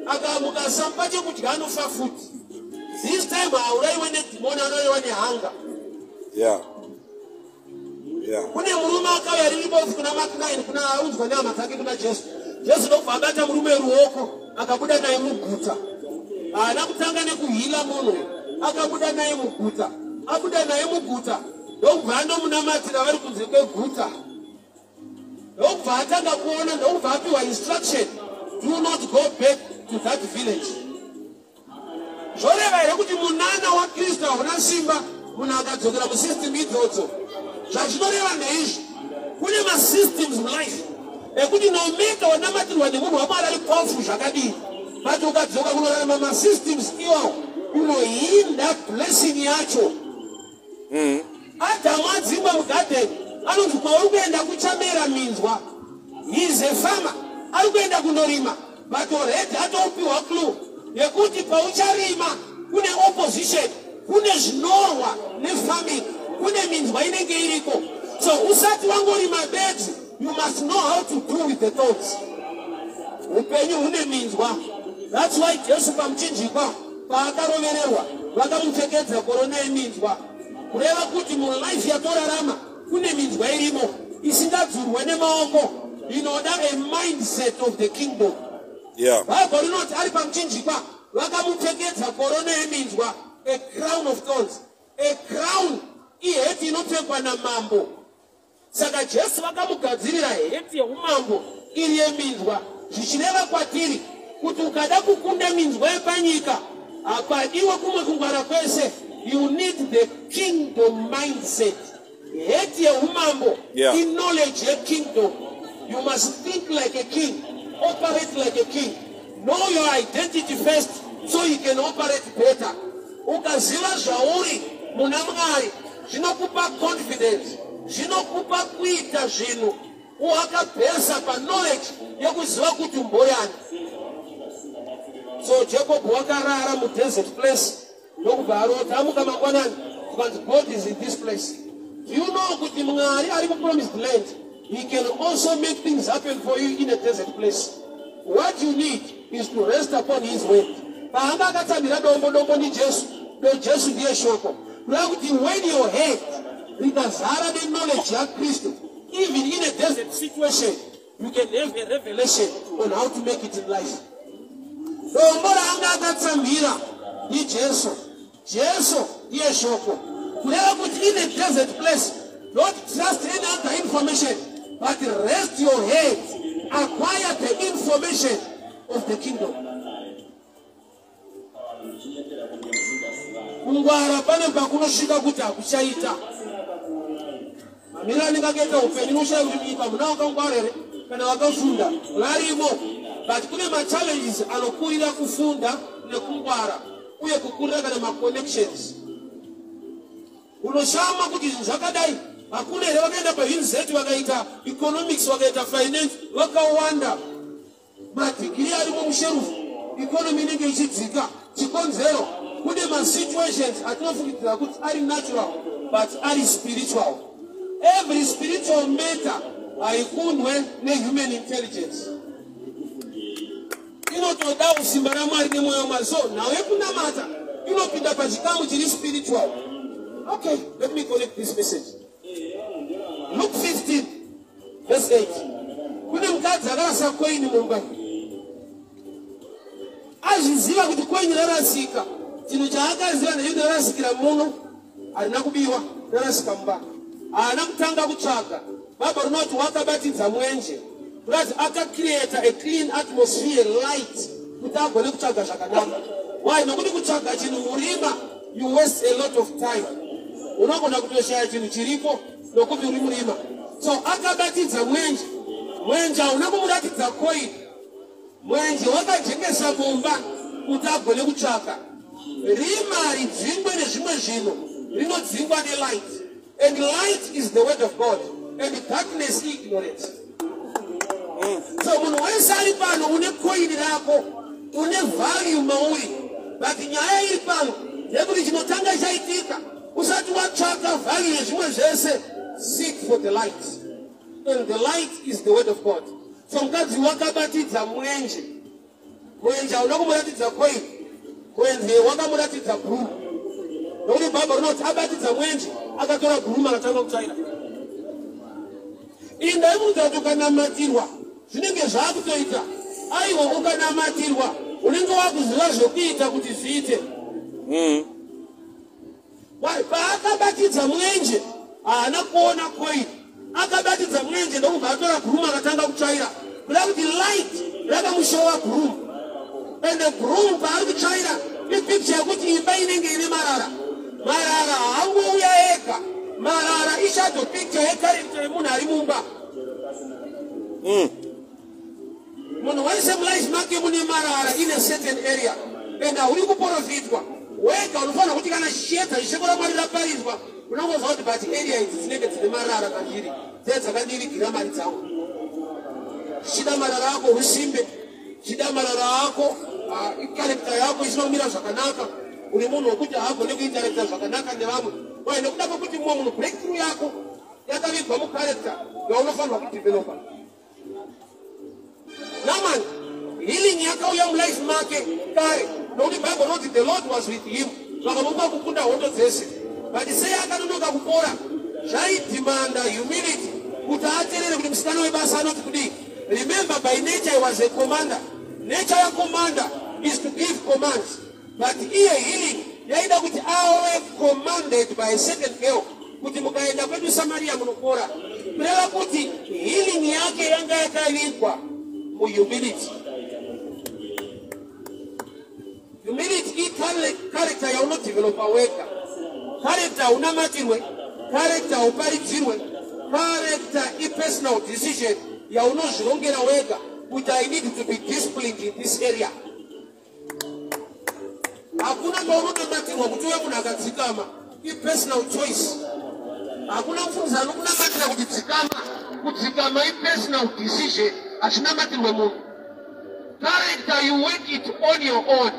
Akamuka, samupa chekudya, anofa futi. This time hauraiwe nedhimoni, anouraiwa nehunger. Kune murume akauya riri bofu kuna Mark 9, kuna aunzwa nehama dzake kuna Jesu. Jesu ndokubva abata murume ruoko, akabuda naye muguta. Haana kutanga nekuheala munhu, akabuda naye muguta. Abuda naye muguta, ndokubva andomunamatira vari kunze kweguta, ndokubva atanga kuona, ndokubva apiwa instruction: "Do not go back to that village." Zvoreva here kuti munana waKristu hauna simba munhu akadzokera musystem idzodzo? Zvazvinoreva ndeizvi: kune masystems mulife ekuti no matter wanamatirwa nemunhu waMwari ari powerful zvakadii, but ukadzoka kunorarama masystems iwawo, unohinda blessing yacho. Adhamu adzingwa mugadheni, anonzi kwauri kuenda kuchamera minzwa. He is a farmer, ari kuenda kundorima, but already atoupiwa clue yekuti paucharima kune opposition, kune zvinorwa nefarming, kune minzwa inenge iriko. So usati wangorima bedzi, you must know how to do with the thorns. Upenyu hune minzwa. That's why Jesu pamuchinjikwa paakarovererwa, vakamupfekedza korona yeminzwa, kureva kuti mulife yatorarama kune minzwa irimo isingadzurwe nemaoko, inoda a mindset of the kingdom. Bhaibheri rinoti ari pamuchinjikwa vakamupfekedza korona yeminzwa, a crown of thorns. A crown ihat inopfekwa namambo. Saka Jesu vakamugadzirira hat yeumambo iri yeminzwa, zvichireva kwatiri kuti ukada kukunda minzwa yepanyika, hapadiwe kumwe kungwara kwese. You need the kingdom mindset. Hat yeumambo iknowledge yekingdom. You must think like a king, operate like a king, know your identity first so you can operate better. Ukaziva zvauri muna Mwari, zvinokupa confidence, zvinokupa kuita zvinhu wakabhesa paknowledge yekuziva kuti mboyani. So Jacob wakarara mudesert place, ndokubva arota. Amuka mangwanani, kukanzi, "God is in this place." Do you know kuti Mwari ari mupromised land, he can also make things happen for you in a desert place? What you need is to rest upon his word. Paanga akatsamira dombo, dombo ndiJesu, do Jesu ndiye shoko. Kureva kuti when your head rikazara neknowledge yaKristu, even in a desert situation you can have a revelation on how to make it in life. Dombo raanga akatsamira ndiJesu, Jesu ndiye shoko, kureva kuti in a desert place, don't trust any other information but rest your head, acquire the information of the kingdom. Kungwara pane pakunosvika kuti hakuchaita. Mamiriro anenge akaita upenyu, unoshaya kuti munyika muna wakangwara here kana wakafunda. Varimo, but kune machallenges anokurira kufunda nekungwara uye kukurira kana maconnections. Unoshama kuti zvinhu zvakadai, hakuna here vakaenda paUniversity, vakaita economics, vakaita finance, vakawanda, madhigiri arimo mushelf, economy inenge ichidzika? Chikonzero, kune masituations atinofungidzira kuti ari natural but ari spiritual. Every spiritual matter haikundwe nehuman intelligence, inotoda usimba raMwari nemwoyo waMwari. So nhau yekunamata inopinda pachikamu chiri spiritual. Okay, let me connect this message. Luke 15 verse 8. Kune mukadzi akarasa koini mumba. Azviziva kuti koini rarasika. Chinhu chaakaziva ndechekuti rarasikira muno, harina kubiwa, rarasika mumba. Haana kutanga kutsvaga. Bhabha rinoti wakabatidza mwenje, kuratidza akacreata a clean atmosphere, light, kuti agone kutsvaga zvakanaka. Why? Nokuti kutsvaga chinhu murima, you waste a lot of time. Unogona kutoshaya chinhu chiripo nokuti uri murima. So akabatidza mwenje. Mwenje hauna kumuratidza koini. Mwenje wakajekesa mumba kuti agone kutsvaka. Rima ridzingwe nezvimwe zvinhu, rinodzingwa nelight, and light is the word of God, and darkness, ignorance. So munhu wese ari pano une koini rako, une value mauri, but nyaya iri pano yekuti chinotanga chaitika, usati watsvaka value yezvimwe zvese, seek for the light, and the light is the word of God. So mukadzi wakabatidza mwenje. Mwenje hauna kumuratidza koini. Mwenje wakamuratidza broom, nokuti Bhaibheri rinoti abatidza mwenje, akatora broom, akatanga kutsvaira. Iyi ndaimuudza kuti ukanamatirwa zvinenge zvaakutoita. Aiwa, ukanamatirwa unenge wakuziva zvokuita kuti zviite. Why? Paakabatidza mwenje haana kuona coin. Akabatidza mwenje ndokubva atora broom, akatanga kutsvaira, kuda kuti light rakamushowa broom. Ende broom paari kutsvaira ipicture yekuti imba inenge ine marara. Marara haangouya ega. Marara ishadow picture yecharacter yemunhu ari mumba. Munhu wese mulife make mune marara in a certain area, and hauri kuprofitwa wega. Unofanira kuti kana chiedza chishoko raMwari raparidzwa, unongozva kuti but area idzi dzinenge dzine marara pandiri, dzee dzakandirigira mari dzangu. Zvichida marara ako usimbe, zvichida marara ako icharacter yako isina kumira zvakanaka. Uri munhu wekuti haagone kuinteracta zvakanaka nevamwe. Wai? Nekuda kwekuti mumwe munhu, breakthrough yako yakavigwa mucharacter yaunofanirwa kudevelopa. Naaman, healing yakauya mulife make kare, nokuti Bible rinoti the Lord was with him, vakamupa kukunda hondo dzese. But sei akanonoka kupora? Zvaidemanda humility kuti ateerere kuti musikana webasa anoti kudii. Remember, by nature he was a commander. Nature yacommander is to give commands, but iye healing yaida kuti ave commanded by a second girl kuti mukaenda kwedu Samaria munopora. Kureva kuti healing yake yanga yakavigwa muhumility. Humility icharacter yaunodevelopa wega. Character haunamatirwe, character hauparidzirwe. Character ipersonal decision yaunozvirongera wega kuti I need to be disciplined in this area. Hakuna paunonamatirwa kuti uve munhu akadzikama. Ipersonal choice. Hakuna mufundisi anokunamatira kuti dzikama. Kudzikama ipersonal decision, hazvinamatirwe munhu. Character, you work it on your own.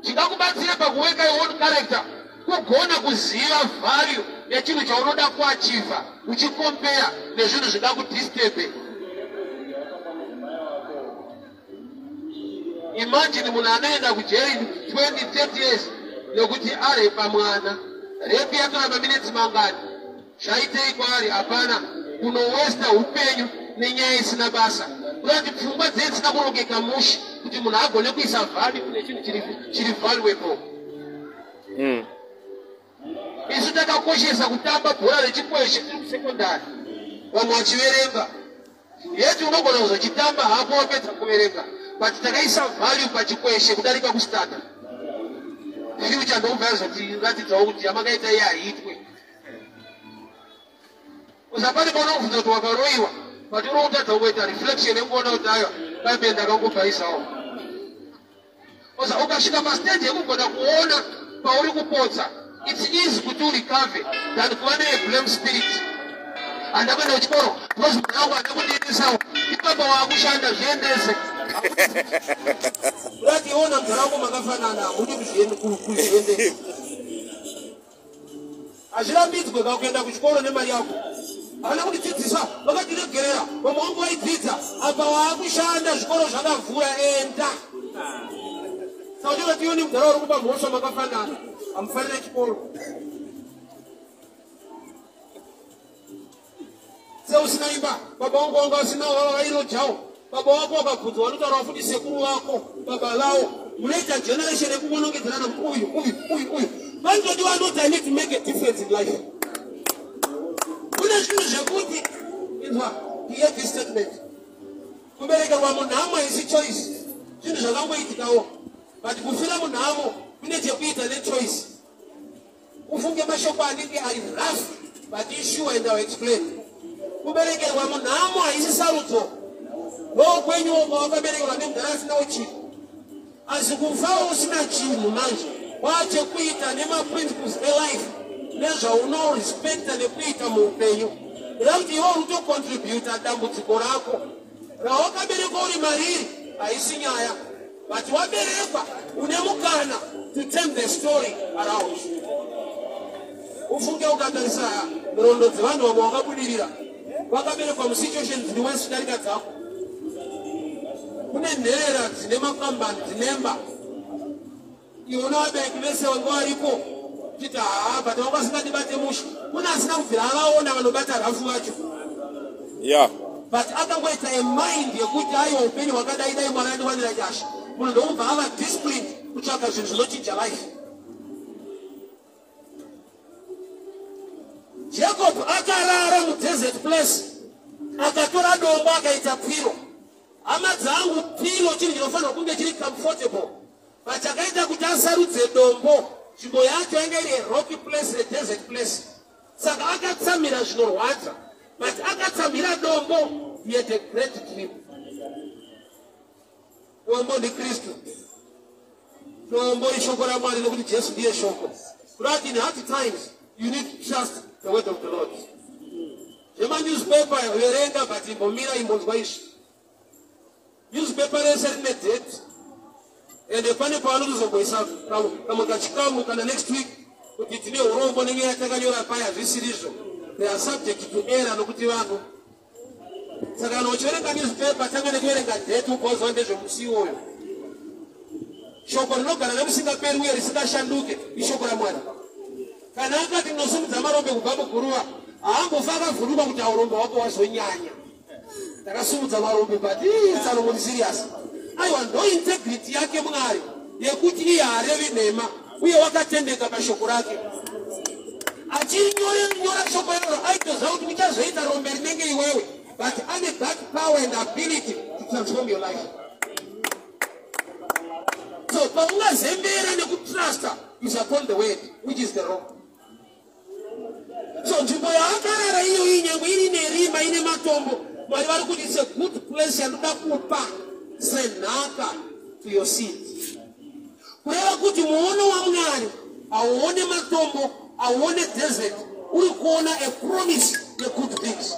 Chingakubatsira pakuworka your own character kugona kuziva value yechinhu chaunoda kuachieva, uchicompare nezvinhu zvingakudisturbe. Imagine munhu anoenda kujeri 20 30 years nekuti arepa mwana. Rape yatora maminitsi mangani? Zvaitei kwaari? Hapana. Kunowasta upenyu nenyaya isina basa, kuda kuti pfungwa dzee dzisina kurongeka mushe kuti munhu agone kuisa value kune chinhu chiri valuable. Isu takakoshesa kutamba bhora rechikweshe tiri kusekondari, vamwe vachiverenga. Yeti unogona kuzochitamba hako wapedza kuverenga, but takaisa value pachikweshe kudarika kustata future. Ndokubva yazotiratidzawo kuti yamakaita iye haitwe. Usapane paunobvunza kuti wakaroyiwa, but uri kutadza kungoita reflection yekuona kuti aiwa, bhaibheri ndakangobvaisawo. Oza ukasvika pastage yekugona kuona pauri kupotsa, it's easy kuti urecover than kuva neblame spirit. Handa kuenda kuchikoro because munhu wangu handa kundiendesawo. Ipapa waakushanda, zviendese. Urati iona mudhara wako makafanana, hamudi kuzviendesa. Hazvirambidzwe kakuenda kuchikoro nemari yako. Havana kundidzidzisa, vakatiregerera. Vamwe vangu vaidzidza. Apa waakushanda, zvikoro zvakavhura, enda. Saka uchinoti iwe nemudhara uri kupa mhosva makafanana, hamufarire chikoro. Seusina imba, baba vangu vanga vasina, vairojawo. Baba wako wakabvunzwa vanotaura futi sekuru vako, baba vavo. Munoita generation yekungonongedzerana kuti uyu, uyu, uyu, uyu. Vanotodiwa anoti I need to make a difference in life. Kune zvinhu zvekuti, inzwa, hear this statement: kuberekerwa munhamo haisi choice, zvinhu zvakangoitikawo, but kufira munhamo kune chekuita nechoice. Ufunge mashoko anenge ari rough, but isure, and I'll explain. Kuberekerwa munhamo haisi sarudzo. Ndokwenyu wakaberekerwa nemudhara asinawo chinhu, asi kufawo usina chinhu manje kwachekuita nemaprinciples elife, nezvaunorespecta nekuita muupenyu. Kuda kuti iwe uri kutocontributa dambudziko rako rawakaberekwa uri mariri haisi nyaya, but waberekwa une mukana to turn the story around. Ufunge, ukatarisa nhoroondo dzevanhu vamwe vakabudirira, vakaberekwa musituation dziri worse kudarika dzako. Kune nherera dzine makambani, dzinemba. Iwe vabereki vese vanga varipo chiti haa, but vanga vasingandibate mushe. Kune asina kubvira avaona vanobata rafu vacho. But akangoita a mind yekuti aiwa, upenyu hwakadai, dai Mwari andiwanira nyasha. Munhu ndokubva ava disciplined kutsvaka zvinhu zvinochinja life. Jacob akarara mudesert place, akatora dombo akaita pillow. Hama dzangu, pillow chinhu chinofanirwa kunge chiri comfortable, but chakaita kuti asarudze dombo, nzvimbo yacho yanga iri rocky place, redesert place. Saka akatsamira zvinorwadza, but akatsamira dombo, he had a great dream. Dombo ndiKristu, dombo ishoko raMwari, nekuti Jesu ndiye shoko. Kurati in hard times you need to trust the word of the Lord. Zvemanewspaper verenga, but imbomira, imbonzwa izvi. Newspaper rese rine date, ende pane pavanotozomboisa kamwe kachikamu kana next week kuti tine urombo nenyaya yatakanyora paya, hazvisirizvo. They are subject to error nokuti vanhu. Saka kana uchiverenga newspaper, tanga nekuverenga date, ugoziva ndezvemusi iwoyo. Shoko rinogara nemusingaperi uye risingashanduke ishoko raMwari. Kana akati ndinosimudza marombe kubva muguruva, haambofa akavhunduka kuti aurombe hwako wazonyanya, ndakasimudza marombe. But tsano muri serious? Aiwa, ndo integrity yake Mwari yekuti iye haarevi nhema uye wakatendeka pashoko rake. Achinyora shoko iroro aitoziva kuti uchazoita rombe rinenge iwewe, but ane that power and ability to transform your life. So paungazembera nekutrusta is upon the word, which is the rock. So nzvimbo yaakarara iyoyi, nyange iri nerima, ine matombo, Mwari vari kuti it's a good place yandoda kupa senhaka to your seed. Kureva kuti muono waMwari hauone matombo, hauone desert, uri kuona a promise yegood things.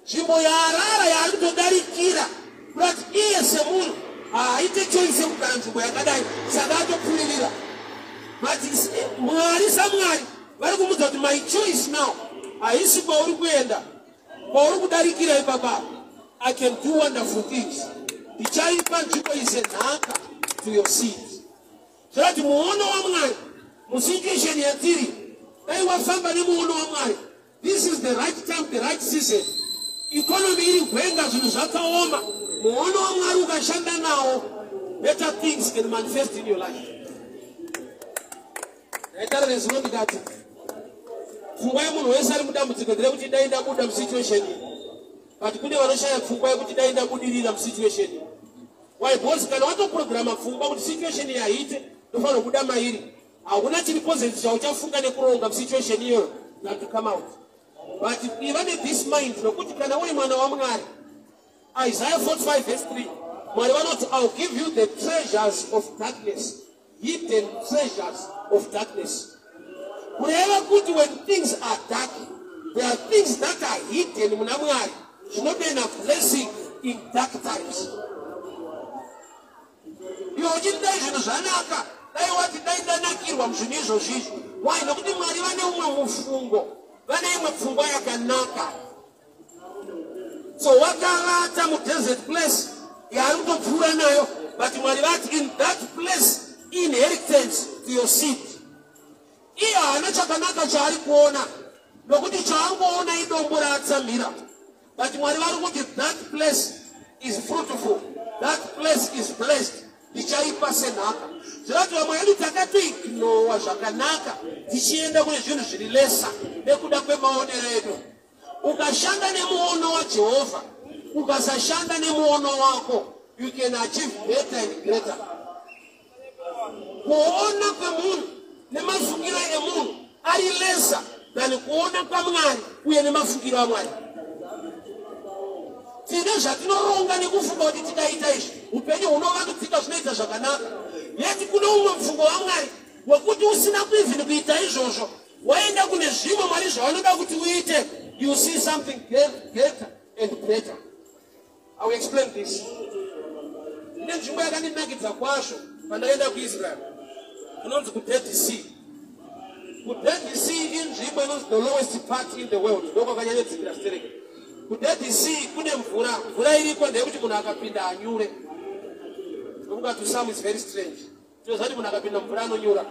Nzvimbo yaarara yaari kutodarikira, kurati iye semunhu haaite choice yekugara nzvimbo yakadai, saka atopfuririra. But Mwari saMwari vari kumudza kuti my choice now haisi kwauri kuenda, kwauri kudarikira ipapa I can do wonderful things. Ndichaipa nzvimbo isenhaka to your seed. Zvorati muono waMwari musituation yatiri, dai wafamba nemuono waMwari. This is the right time, the right season. Economy iri gwenga, zvinhu zvakaoma. Muono waMwari ukashanda nawo, better things can manifest in your life. Ndaitaura nezuro ndikati pfungwa yemunhu wese ari mudambudziko nderekuti dai ndabuda musituation iyi, but kune vanoshaya pfungwa yekuti dai ndabudirira musituation iyi. Why? Because kana watoprograma pfungwa kuti situation iyi haite, ndofanira kubuda mairi, hakuna chiri positive chauchafunga nekuronga musituation iyoyo than to come out. But iva nethis mind, nokuti kana uri mwana waMwari, Isaiah 45 verse 3, Mwari vanoti, "I'll give you the treasures of darkness," hidden treasures of darkness. Kureva kuti when things are dark, there are things that are hidden muna Mwari zvinodena blessing in dark times. Iwe uchiti dai zvinhu zvanaka, dai wati dai ndanakirwa muzvinhu izvozvizvi. Why? Nokuti Mwari vane umwe mufungo, vane imwe pfungwa yakanaka. So wakavata mudesert place yaari kutopfuura nayo, but Mwari vati in that place, inheritance to your seed. Iye haana chakanaka chaari kuona, nokuti chaangoona idombo raatsamhira, but Mwari vari kuti that place is fruitful, that place is blessed, ndichaipa senhaka. Zvirati vamwe vedu takatoignowa zvakanaka tichienda kune zvinhu zviri lesser nekuda kwemaonero edu. Ukashanda nemuono waJehovha, ukasashanda nemuono wako, you can achieve better and greater. Kuona kwemunhu nemafungiro emunhu ari lesser than kuona kwaMwari uye nemafungiro aMwari. Tine zvatinoronga nekufunga kuti tikaita izvi upenyu hunovandudzika, zvinoita zvakanaka, yeti kune umwe mufungo waMwari wekuti usina kuivhini kuita izvozvo, waenda kune zvimwe Mwari zvavanoda kuti uite, you see something greater and better. I will explain this. Ine nzvimbo yakandinakidza kwazvo pandakaenda kuIsrael, kunonzi kuDead Sea. KuDead Sea inzvimbo inonzi the lowest part in the world, ndokwakanyanyadzikira stereke. KuDead Sea kune mvura. Mvura iriko ndeyekuti munhu akapinda anyure. Nokungati some is very strange. Tinoziva kuti munhu akapinda mvura anonyura.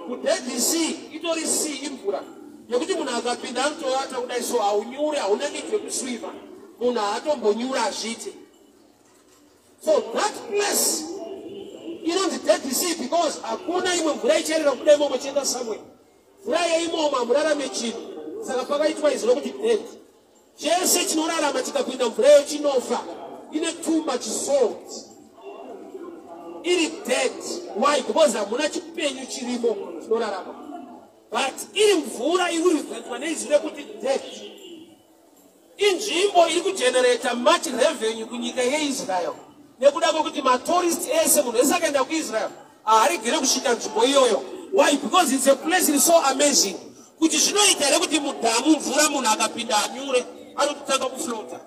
KuDead Sea itori sea, imvura yekuti munhu akapinda anotovata kudai, so haunyure, hauna need yekuswima. Munhu haatombonyura, hazviite. So that place inonzi Dead Sea because hakuna imwe mvura ichaerera kubuda imomo chienda somewhere. Mvura yeimomo hamurarame chinhu, saka pakaitwa izwi rokuti dead. Chese chinorarama chikapinda mvura iyo chinofa. Ine too much salt, iri dead. Why? Because hamuna chipenyu chirimo chinorarama, but iri mvura iri kurepresentwa neizwi rekuti dead. Inzvimbo iri kugenerata much revenue kunyika yeIsrael nekuda kwekuti matourist ese, munhu wese akaenda kuIsrael haaregere kusvika nzvimbo iyoyo. Why? Because it's a place is so amazing kuti zvinoita here kuti mudhamu mvura munhu akapinda anyure, anototanga kuflota.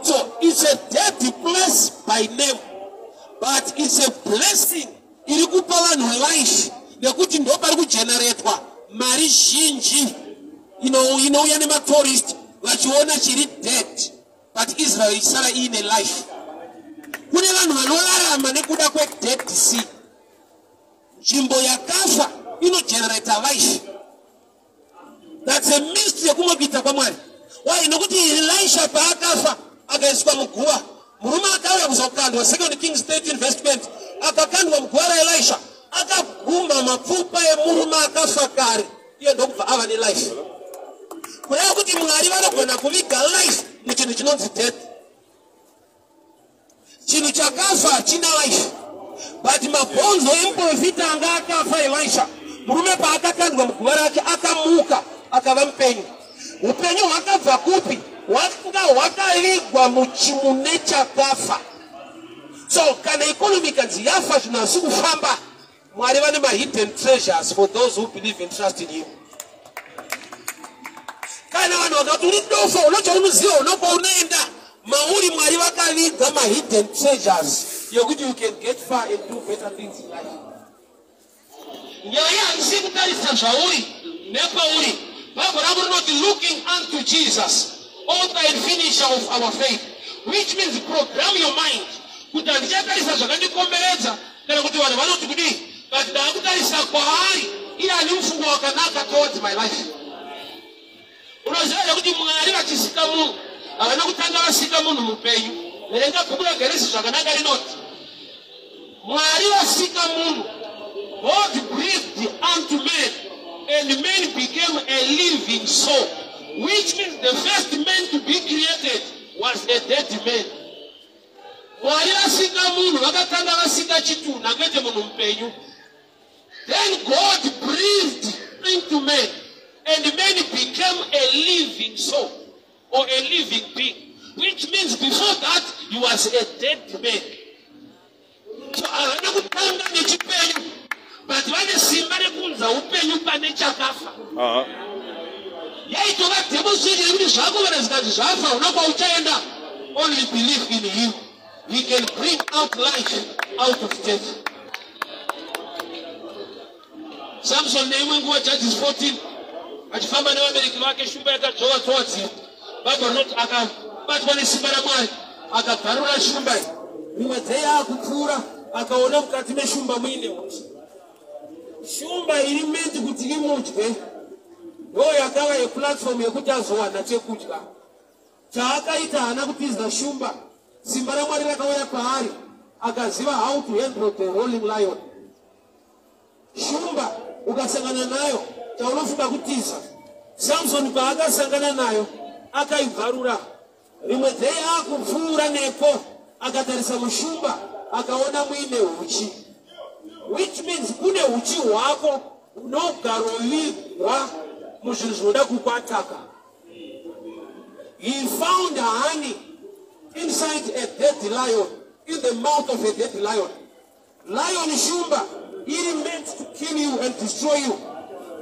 So it's a dead place by name, but it's a blessing iri kupa vanhu life nekuti ndo pari kugeneretwa mari zhinji inouya nematourist vachiona chiri dead, but Israel ichisara iine life. Kune vanhu vanorarama nekuda kweDead Sea. Nzvimbo yakafa inogenerata life. That's a mystery yekumwe kuita kwaMwari. Why? Nokuti Elisha paakafa akaiswa muguva, murume akauya kuzokandwa, Second Kings 13 verse 20, akakandwa muguva raElisha, akagumba mapfupa emurume akafa kare, iye ndokubva ava nelife. Kureva kuti Mwari vanogona kuviga life muchinhu chinonzi death. Chinhu chakafa china life, but mabhonzo emuprofita anga akafa, Elisha, murume paakakandwa muguva rake akamuka akava mupenyu. Upenyu hwakabva kupi? Hwanga hwakavigwa muchimune chakafa. So kana economy ikanzi yafa, zvinhu hazisi kufamba, Mwari vane mahidden treasures for those who believe and trust in him. Kana vanhu vakati uri dofo, unochaunoziva unokwa unoenda mauri, Mwari vakaviga mahidden treasures yekuti you can get far and do better things in life. Nyaya haisi kutarisa zvauri nepauri. Bhaibheri rangu rinoti, "Looking unto Jesus, author and finisher of our faith," which means program your mind kuti handichatarisa zvakandikomberedza kana kuti vanhu vanoti kudii, but ndaakutarisa kwaari iye ane mufungo wakanaka towards my life. Unoziva here kuti Mwari vachisika munhu havana kutanga vasika munhu mupenyu? Verenga bhuku raGenesi zvakanaka. Rinoti Mwari vasika munhu, God breathed unto man and man became a living soul, which means the first man to be created was a dead man. Mwari vasika munhu vakatanga vasika chitunha, kwete munhu mupenyu. Then God breathed into man and man became a living soul or a living being, which means before that he was a dead man. So havana kutanga nechipenyu, but vane simba rekuunza upenyu pane chakafa. Yaitova demonstration yekuti zvako kana zvikanzi zvafa, una kwauchaenda. Only believe in him, he can bring out life out of death. Samson neimwe nguva, Judges 14, achifamba nevabereki vake, shumba yakadzvova dzova dziva. Bhaibheri rinoti akabatwa nesimba raMwari, akabvarura shumba iyi. Rimwe dzei akupfuura, akaona mukati meshumba muine uchi. Shumba iri meant kuti imudye ndo yakava yeplatform yekuti azowana chekudya. Chaakaita, haana kutiza shumba. Simba raMwari rakauya paari, akaziva how to handle the rolling lion. Shumba ukasangana nayo, chaunofunga kutiza. Samson paakasangana nayo akaibvarura. Rimwe dzei akupfuura nepo, akatarisa mushumba, akaona muine uchi, which means kune uchi hwako hunogarovigwa muzvinhu zvinoda kukwataka. He found honey inside a dead lion, in the mouth of a dead lion. Lion, shumba iri meant to kill you and destroy you,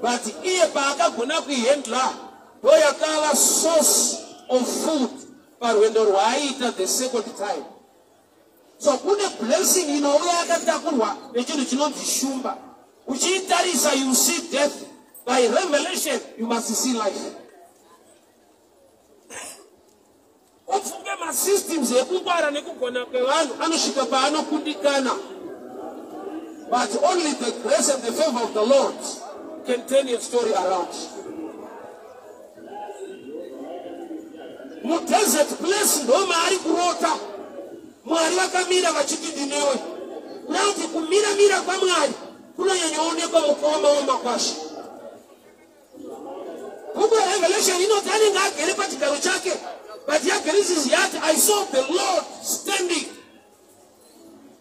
but iye paakagona kuihandla, ndo yakava source of food parwendo rwaaiita the second time. So kune blessing inouya yakatakurwa nechinhu chinonzi shumba. Uchiitarisa, you see death. By revelation you must see life. Ufunge masystems ekungwara nekugona kwevanhu anosvika paanokundikana. But only the grace and the favor of the Lord can turn your story around. Mudesert place ndo maari kurota Mwari vakamira vachiti ndinewe. Kuda kuti kumiramira kwaMwari kunonyanyoonekwa mukuoma wemakwasha. Bhuku raRevelation inoti anenge agere pachigaro chake, but yaGenesis yati I saw the Lord standing.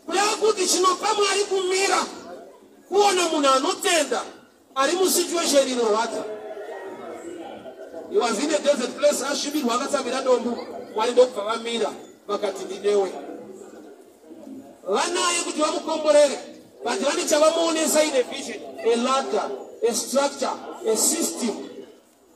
Kureva kuti chinopa Mwari kumira kuona munhu anotenda ari musituation inorwadza. He was in a desert place, asvibirwa akatsamira dombo, Mwari ndokubva vamira vakati ndinewe. Vanaye kuti vamukomborere, but vane chavamuonesa in a vision, a ladder, a structure, a system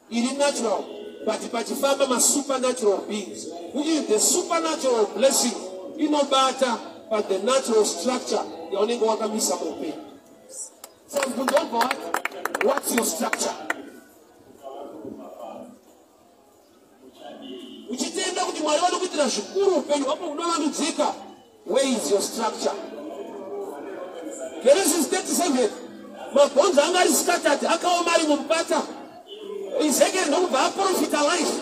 iri natural, but pachifamba masupernatural beings, which is the supernatural blessing inobata but the natural structure yaunenge wakamisa muupenyu. Saka mubvunzo wobva wati, what's your structure? Uchitenda kuti Mwari vanokuitira zvikuru, upenyu hwako hunovandudzika, where is your structure? Genesis 37, mabhonzo anga ari scattered, akaoma ari mumupata. Ezekiel ndokubva aprofita life.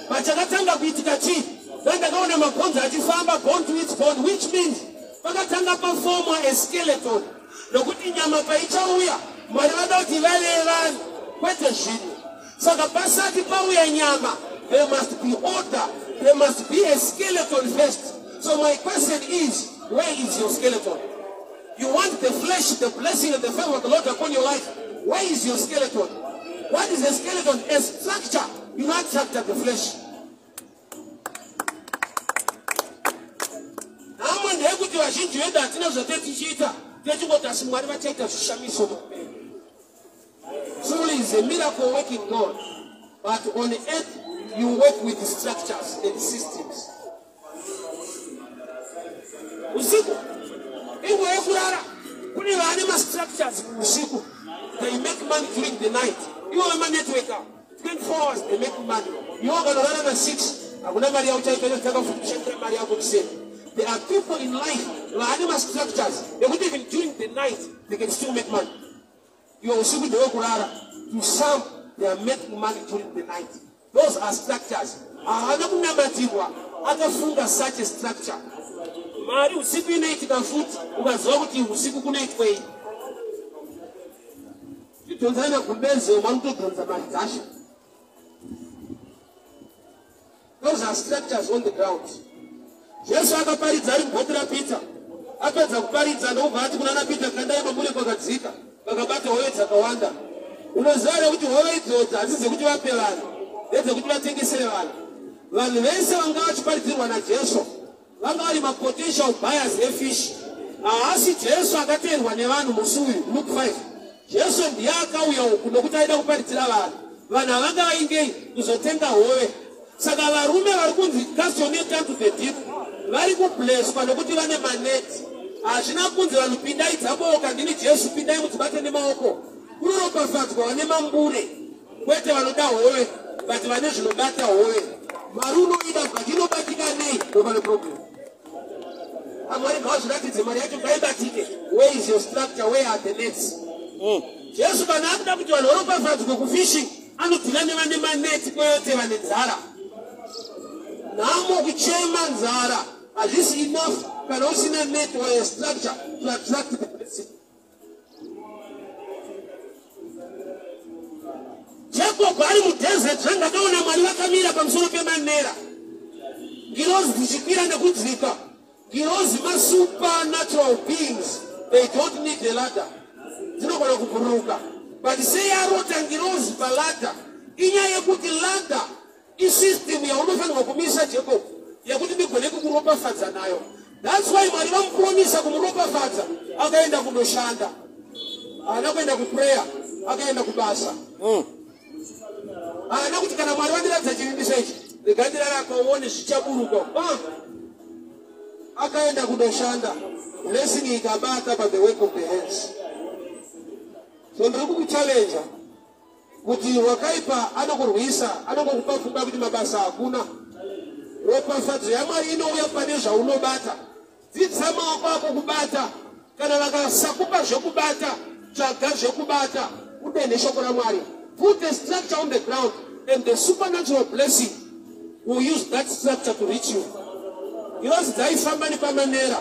But chakatanga kuitika chii? Then ndakaona mabhonzo achifamba, bone to its bone, which means pakatanga pafomwa a skeleton, nokuti nyama paichauya, Mwari vada kuti vave vanhu kwete zvinhu. Saka pasati pauya nyama, there must be order, there must be a skeleton first. So my question is, where is your skeleton? You want the flesh, the blessing and the favor of the Lord upon your life. Where is your skeleton? What is a skeleton? A structure. You not structure the flesh. Nhamo ndeyekuti vazhinji vedu hatina zvatee tichiita, techingoti asi Mwari vachaita zvishamiso muupenyu. Truly is a miracle working God, but on earth you work with structures and systems. Usiku inguva yekurara, kune vane mastructures usiku. They make money during the night. Ivo vemanetwork 24 hours they make money. Ivo ukanorara na 6 hakuna mari yauchaita, chotanga futi kushandira mari yako kuseni. There are people in life vane mastructures ekuti even during the night they can still make money. Iwe usiku ndewekurara. To some they are making money during the night. Those are structures. Haana kunamatirwa, akafunga such a structure. Mari usiku inoitika futi, ukaziva kuti usiku kunoitwei. Chidhonzana gumbeze, vanotodhonza mari dzacho. Those are structures on the ground. Jesu akaparidza ari mubhoti raPeter. Apedza kuparidza ndokubva ati kuna naPeter, kandai mambure kwakadzika. Vakabata hove dzakawanda. Unoziva here kuti hove idzodzo hadzisi dzekuti vape vanhu, ndedzekuti vatengesere vanhu. Vanhu vese vanga vachiparidzirwa naJesu vanga vari mapotential buyers efish. Haasi Jesu akateerwa nevanhu musi uyu, Luke 5. Jesu ndiye akauya uku nokuti aida kuparidzira vanhu. Vanhu havanga vaingei kuzotenga hove. Saka varume vari kunzi cast your net unto the deep vari kubleswa nokuti vane maneti. Hazvina kunzi vanhu pindai dzaboka, ndini Jesu, pindai mudzibate nemaoko. Kunoropafadzwa vane mambure, kwete vanoda hove, but vane zvinobata hove. Mari unoida, but inobatika nei? Ndopane problem. Amwari ngavazviratidze, mari yacho ngaibatike. Where is your structure? Where are the nets? Jesu kana akuda kuti vanhu varopafadzwe kufishing, anodhila nevane maneti kwete vane nzara. Nhamo kuchema nzara hazvisi enough kana usina net or a structure to attract the blessing. Jacob ari mudesert, zvandakaona Mwari vakamira pamusoro pemanera, ngirozi dzichikwira nekudzika. Ngirozi masupernatural beings, they don't need a ladder, dzinogona kubhururuka. But sei arota ngirozi paladder? Inyaya yekuti ladder isystem yaunofanirwa kumisa Jacob, yekuti ndigone kukuropafadza nayo. That's why Mwari vamupromisa kumuropafadza, akaenda kundoshanda. Haana kuenda kuprayer, akaenda kubasa. Haana kuti kana Mwari vandiratidza chivimbiso ichi, rega ndirarapa uone zvichaburuka. Akaenda kundoshanda, blessing ikabata pa the work of the hands. So ndiri kukuchallenja kuti wakaipa anokurwisa, anongokupa pfungwa kuti mabasa hakuna. Ropafadzo yaMwari inouya pane zvaunobata. Dzidzisa maoko ako kubata. Kana vakasakupa zvekubata, tsvaga zvekubata, udenhe shoko raMwari. Put a structure on the ground and the supernatural blessing will use that structure to reach you. Ngirozi dzaifamba nepamanera,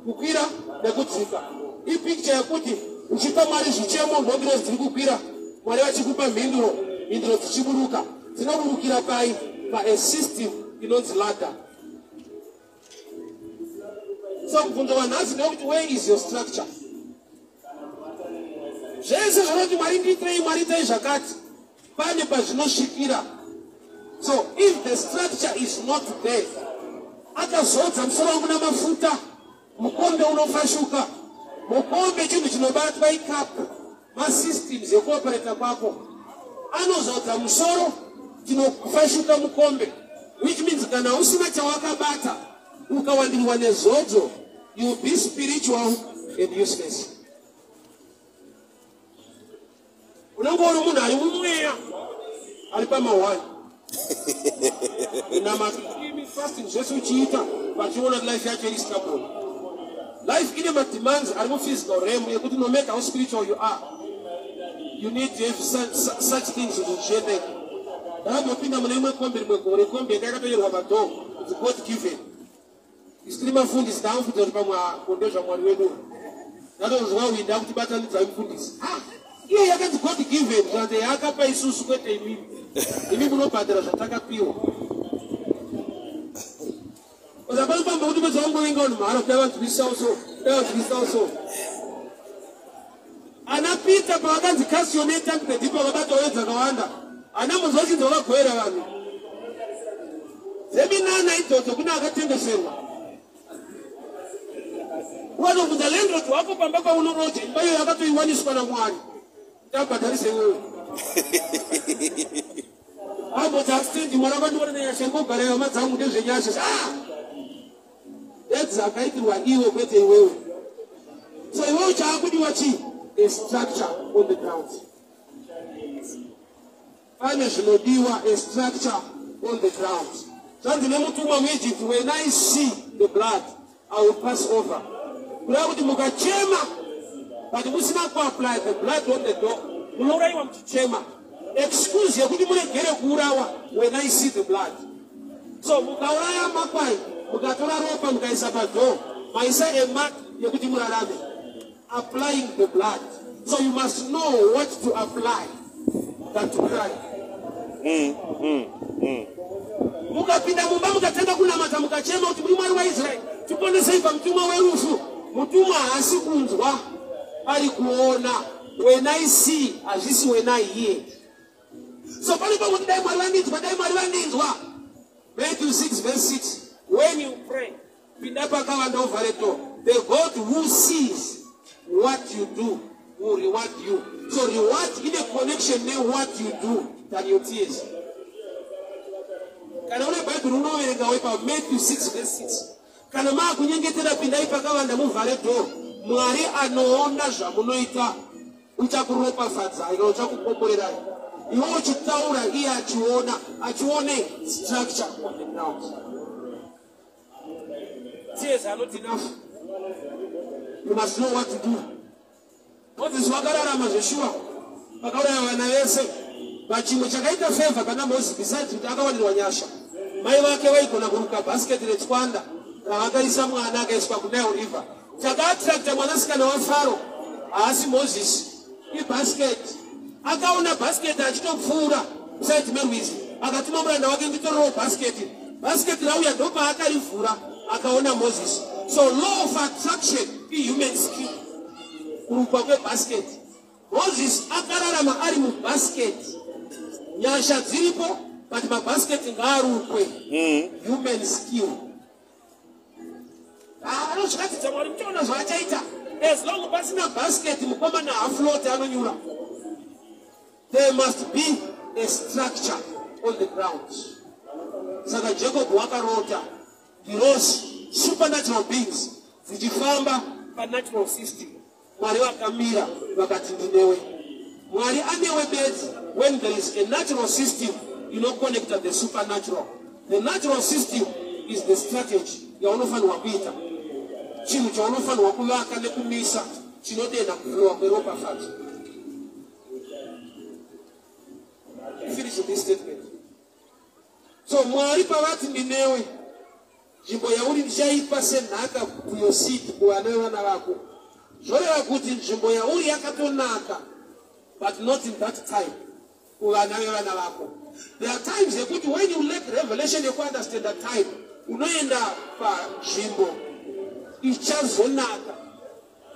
kukwira nekudzika. Ipicture yekuti uchipa Mwari zvichemo, ndoNgirozi dziri kukwira, Mwari vachikupa mhinduro, mhinduro dzichiburuka. Dzinoburukira pai? Pa system inonzi ladder. So mubvunzo wanhasi ndewekuti, where is your structure? Zvese zvinoti Mwari ndiitirei, Mwari itai zvakati, pane pazvinosvikira. So if the structure is not there, akazodza musoro wangu namafuta, mukombe unofashuka. Mukombe chinhu chinobatwa, ikapu, masystems ekuoperata kwako. Anozodza musoro, tinofashuka mukombe, which means kana usina chawakabata, ukawandirwa nezodzo, you will be spiritual and useless. Unenge uri munhu ari mumweya, ari pamahwani, inamatoimi, fasting, zvese uchiita, vachiona life yacho iri stable. Life ine mademands ari muphysical realm yekuti no matter how spiritual you are, you need to have such things kuti zvichiendeka. Ndakambopinda mune imwe kombi rimwe gore, kombi yanga yakatonyorwa padoor kuti "God given". Isu tiri mafundisi, taamufudza kuti pamwe konde zvaMwari wedu. Ndatonzwa winda kuti batanidzai mufundisi. Iye yakanzi "God given", zvanzi yaakapa isusu, kwete imimi. Imi munobhadhara zvatakapiwa. Usapanopamba kuti pedza wangovenga vanhu mahara, kuda vanzwisawo so, kuda vanzwisawo so. Ana Peter pavakanzi "Cast your net unto the deep", vakabata hove dzakawanda. Ana munzi vachinzi vakagoyera vanhu dzeminana idzodzo, kune akatengeserwa. Ukatobvunza landlord wako pamba paunoroja, imba iyoyo yakatoiwaniswa naMwari, tabhadharise iwewe. Amboti accident, mwana akandiona nenyasha, ingogara hama dzangu, ndezvenyasha. Ah, edzi akaitirwa iwe, kwete iwewe. So iwewe chaakudiwa chii? A structure on the ground. Pane zvinodiwa, a structure on the ground. Zvanzi nemutumwa muEgypt, "When I see the blood, I will pass over." Kureva kuti mukachema but musina kuapply the blood on the door, munourayiwa muchichema. Excuse yekuti muregere kuurawa, "When I see the blood." So mukauraya makwai, mukatora ropa, mukaisa padoor, maisa a mark yekuti murarame. Applying the blood. So you must know what to apply than to cry. Mukapinda mumba, mukatanga kunamata, mukachema kuti, "Muri Mwari waIsraeri, tiponesei pamutumwa werufu," mutumwa haasi kunzwa, ari kuona. "When I see" hazvisi "when I hear". So pane pakuti dai Mwari vandinzwa, dai Mwari vandinzwa. Matthew 6 verse 6, when you pray, pinda pakavanda, uvhare door. The God who sees what you do will reward you. So reward ine connection newhat you do than your tears. Kana une Bhaibheri, unoverenga wepa Matthew 6 verse 6. Kana maakunyengetera, pindai pakavanda, muvhare door. Mwari anoona zvamunoita uchakuropafadzai kana uchakukomborerai. Iwe uchitaura, iye achiona. Achione structure on the ground. Tears are not enough, you must know what to do. Mozisi wakararama zveshuwa, vakauraya vana vese, but chimwe chakaita favor pana Mozisi, besides kuti akawanirwa nyasha, mai vake vaigona kuruka bhasiketi retswanda ravakaisa mwana, akaiswa kuNile River. Chakaattracta mwanasikana waFaro haasi Mozisi, ibhasiketi. Akaona bhasiketi achitopfuura side merwizi, akatuma muranda wake, "Nditorewo bhasiketi." Bhasiketi rauya, ndopaakarivhura, akaona Mozisi. So law of attraction ihuman skill, kurukwa kwebhasiketi. Mozisi akararama ari mubhasiketi. Nyasha dziripo, but mabhasiketi ngaarukwe. Human skill. Anozvikatidza Mwari, muchaona zvaachaita. As long pasina bhasiketi, mukomana hafloat, anonyura. There must be a structure on the ground. Saka Jacob wakarota ngirozi, supernatural beings, dzichifamba panatural system. Mwari vakamira, vakati, "Ndinewe." Mwari anewe bedzi when there is a natural system inoconnecta the supernatural. The natural system is the strategy yaunofanirwa kuita. Chinhu chaunofanirwa kuvaka nekumisa chinodenda kuflowa kweropafadzo. Finish this statement. So Mwari pavati ndinewe, nzvimbo yauri ndichaipa senhaka to your seed, kuvana vevana vako, zvoreva kuti nzvimbo yauri yakatonaka, but not in that time, kuvana vevana vako. There are times yekuti when you lack revelation yekuunderstand the time, unoenda panzvimbo ichazonaka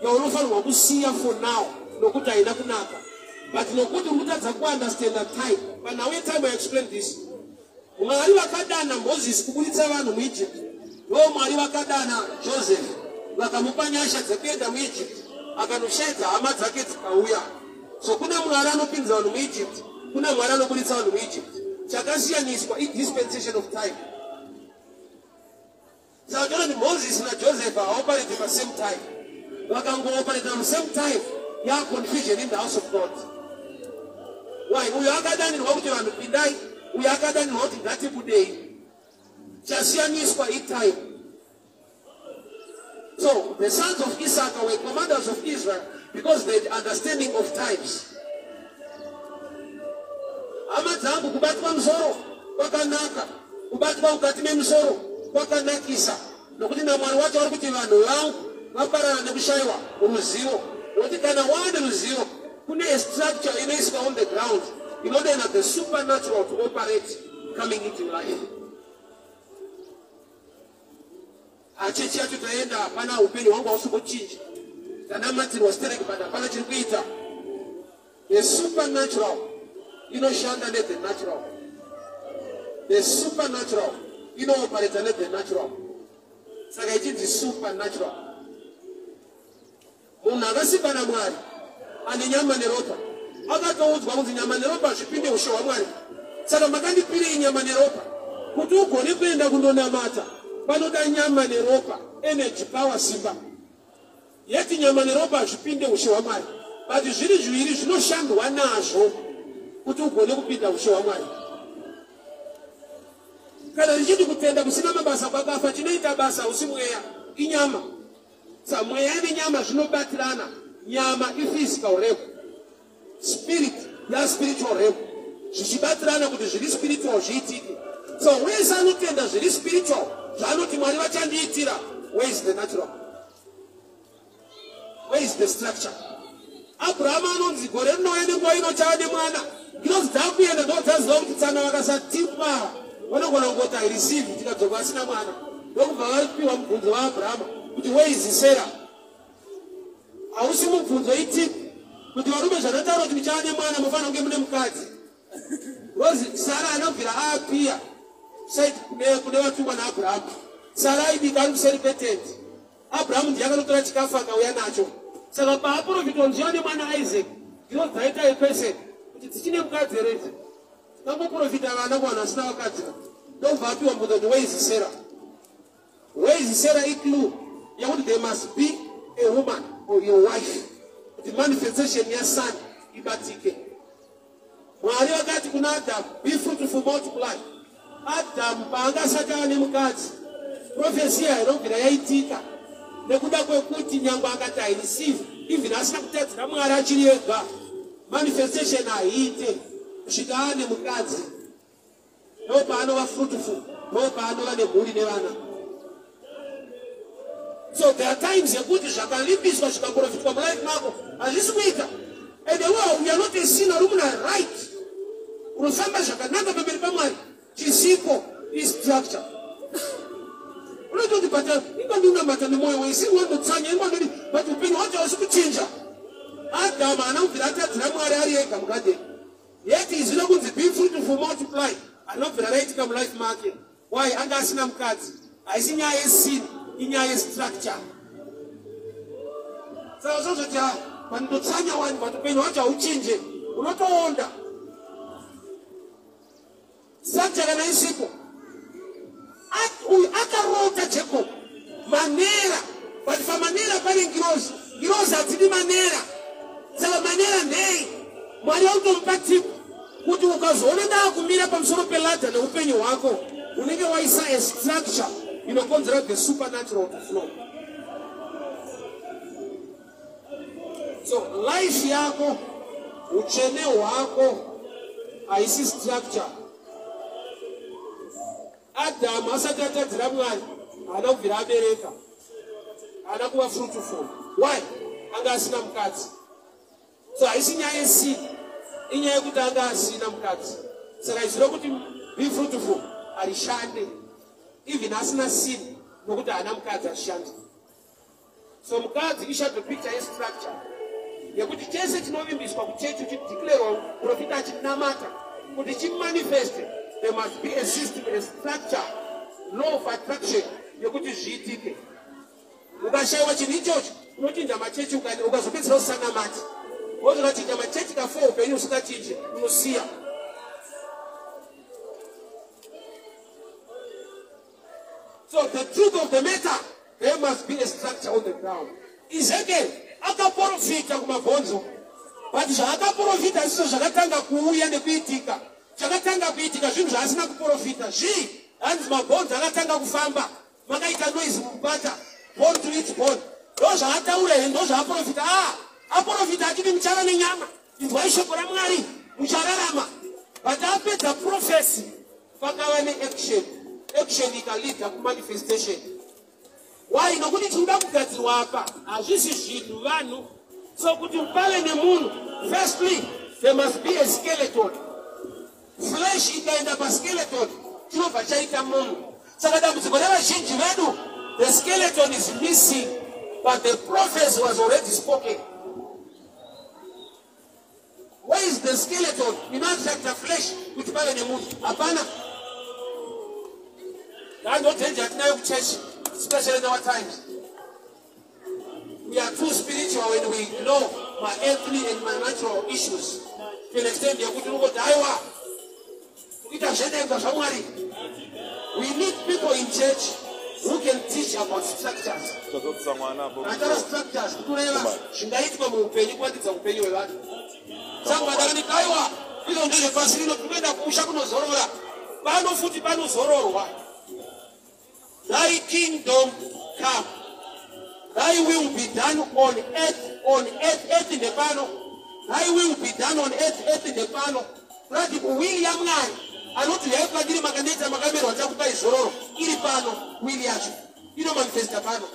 yaunofanirwa kusiya for now nokuti haina kunaka, but nokuti uri kutadza kuunderstanda time. Panhau yetime, I explain this. Mwari vakadana Mozisi kuburitsa vanhu muEgypt ndo Mwari vakadana Joseph, vakamupa nyasha dzekuenda muEgypt, akanoshaidza hama dzake dzikauya. So kuna Mwari anopinza vanhu muEgypt, kuna Mwari anoburitsa vanhu muEgypt. Chakasiyaniswa idispensation of time. Saka toona kuti Moses naJoseph havaoperate pasame time. Vakangooperate pasame time, yaconfusion in the house of God. Why? Uyo akadanirwa kuti vanhu pindai, uyo akadanirwa kuti ngatibudei. Chasiyaniswa itime. So the sons of Issachar were commanders of Israel because they had understanding of times. Hama dzangu, kubatwa musoro kwakanaka, kubatwa mukati memusoro kwakanakisa, nokuti naMwari wacho vari kuti vanhu vangu vaparara nekushayiwa ruzivo. Nokuti kana wane ruzivo, kune structure inoiswa on the ground inodena the supernatural to operate coming into life. Achechi yacho taenda, hapana, upenyu hwangu hausi kuchinja. Tanamatirwa stereki, but hapana chiri kuita. The supernatural inoshanda nethe natural. The supernatural inooperata nethe natural, saka ichinzi supernatural. Munhu akasimba naMwari ane nyama neropa akatoudzwa kunzi nyama neropa zvipinde ushe hwaMwari. Saka makandipirei nyama neropa? Kuti ugone kuenda kundonamata panoda nyama neropa, energy, power, simba. Yeti nyama neropa hazvipinde ushe hwaMwari, but zviri zviviri zvinoshandwa nazvo kuti ugone kupinda ushe hwaMwari. Kana richiti kutenda kusina mabasa kwakafa, chinoita basa usi mweya, inyama. Sa mweya nenyama zvinobatirana. Nyama iphysical realm, spirit yaspiritual realm, zvichibatirana kuti zviri spiritual zviitike. So wese anotenda zviri spiritual zvaanoti Mwari vachandiitira, where is the natural? Where is the structure? Abrahama anonzi gore rinouya nenguva ino chava nemwana. Ngirozi dzakuenda ndo dzaziva kuti tsana vakasatipa vanogona kungoti I receive, tikadzoka asina mwana. Ndokubva vapiwa mubvunzo waAbrahama kuti where is Sarah? Hausi mubvunzo, itipi kuti varume, zvandataura kuti muchava nemwana, mufanira kunge mune mukadzi. Rozi Sara anobvira aapiya side kune vatumwa naAbrahama. Sara aibika ari kuseri kwetendi. Abrahamu ndiye akanotora chikafu akauya nacho. Saka paaprofitwa nziva nemwana Isaac, ndino dzaita equestion kuti dzichine mukadzi here idzi? Tingangoprofita vana kuvanhu vasina vakadzi? Ndobva apiwa mubvunzo kuti where is Sarah? Where is Sarah iclue yekuti there must be a woman or your wife kuti manifestation yason ibatike. Mwari vakati kuna Adamu, "Be fruitful, multiply." Adamu paanga asati ava nemukadzi, prophecy inobvira yaitika, nekuda kwekuti nyangwe akati I receive, even asina kutadzira Mwari achiri ega, manifestation haiite kusvika ane mukadzi. Ndo paanova fruitful, ndo paanova nemhuri nevana. So there are times yekuti zvakalimbiswa, zvikaprofitwa mulife mako, hazvisi kuita. And well, we are not a sinner. Uri muna right, unofamba zvakanaka pamberi paMwari. Chisipo istructure. Unototi, but inga ndinamata nemwoyo wese, inga ndotsanya, inga ndodi, but upenyu hwacho hausi kuchinja. Adhamu haana kubvira atadzira Mwari ari ega mugadheni, yet izwi rokunzi "Be fruitful, multiply" anobvira raitika mulife make. Why? Anga asina mukadzi. Haisi nyaya yesin, inyaya yestructure. Saka zvozoti ha, pandotsanya wani, but upenyu hwacho hauchinje, unotoonda. Structure kana isipo. Uyu akarota Jacob manera, but pamanera pane ngirozi. Ngirozi hadzidi manera. Saka manera ndei? Mwari vakutomupa tip kuti ukazoona ndaakumira pamusoro peladder neupenyu hwako, unenge waisa a structure inokonzera the supernatural to flow. So life yako, utsvene hwako haisi structure. Adhamu asati atadzira Mwari haana kubvira abereka, haana kuva fruitful. Why? Anga asina mukadzi. So haisi nyaya yesin, inyaya yekuti anga asina mukadzi. Saka izwi rokuti be fruitful harishande even asina sin, nokuti haana mukadzi ashandi. So mukadzi ishadow picture yestructure yekuti chese chinovimbiswa kuchechi, uchideclarwa, profita achinamata, kuti chimanifeste, there must be a system, a structure, law of attraction yekuti zviitike. Ukashayiwa chinhu ichocho, unochinja machechi, ukazopedzisira usanamati. Wozokachinja machechi ka4, upenyu usingachinji, unosiya. So the truth of the matter, there must be a structure on the ground. Ezekiel akaprofita kumabhonzo, but zvaakaprofita zizvo zvakatanga kuuya nekuitika. Chakatanga kuitika zvinhu zvaasina kuprofita. Zvii? Hanzi mabhonzo akatanga kufamba, makaita noise mumupata, bone to its bone. Ndo zvaataura here? Ndo zvaaprofita? A aprofita achiti muchava nenyama, inzwai shoko raMwari, muchararama. But apedza prophecy, pakava neaction. Action ikaleada kumanifestation. Why? Nokuti tinoda kugadzirwa apa hazvisi zvinhu, vanhu. So kuti pave nemunhu, firstly there must be a skeleton. Flesh ikaenda paskeleton, chinobva chaita munhu. Saka dambudziko revazhinji vedu, the skeleton is missing, but the prophecy was already spoken. Where is the skeleton inoattracta flesh kuti pave nemunhu? Hapana. Ndo danger yatinayo kuchechi, especially in our times. We are too spiritual when we ignore my earthly and my natural issues to an extent yekuti unongoti, "Aiwa, kuita zvedenga zvaMwari." We need people in church who can teach about structures. Tazobvisa mwana apo. Atara structures kutoreva zvingaitwa muupenyu kuwandidza upenyu hwevanhu. Saka vadarikati, "Aiwa, izvo ndezvepasi rino, tinoenda kumusha kunozorora." Pano futi panozororwa. Thy kingdom come, thy will be done on earth, on earth. Earth ndepano. Thy will be done on earth. Earth ndepano. Kurati will yaMwari anoti, "Uyai kwandiri makaneta, makamerwa, chakupai zororo," iri pano. Will yacho inomanifesta pano.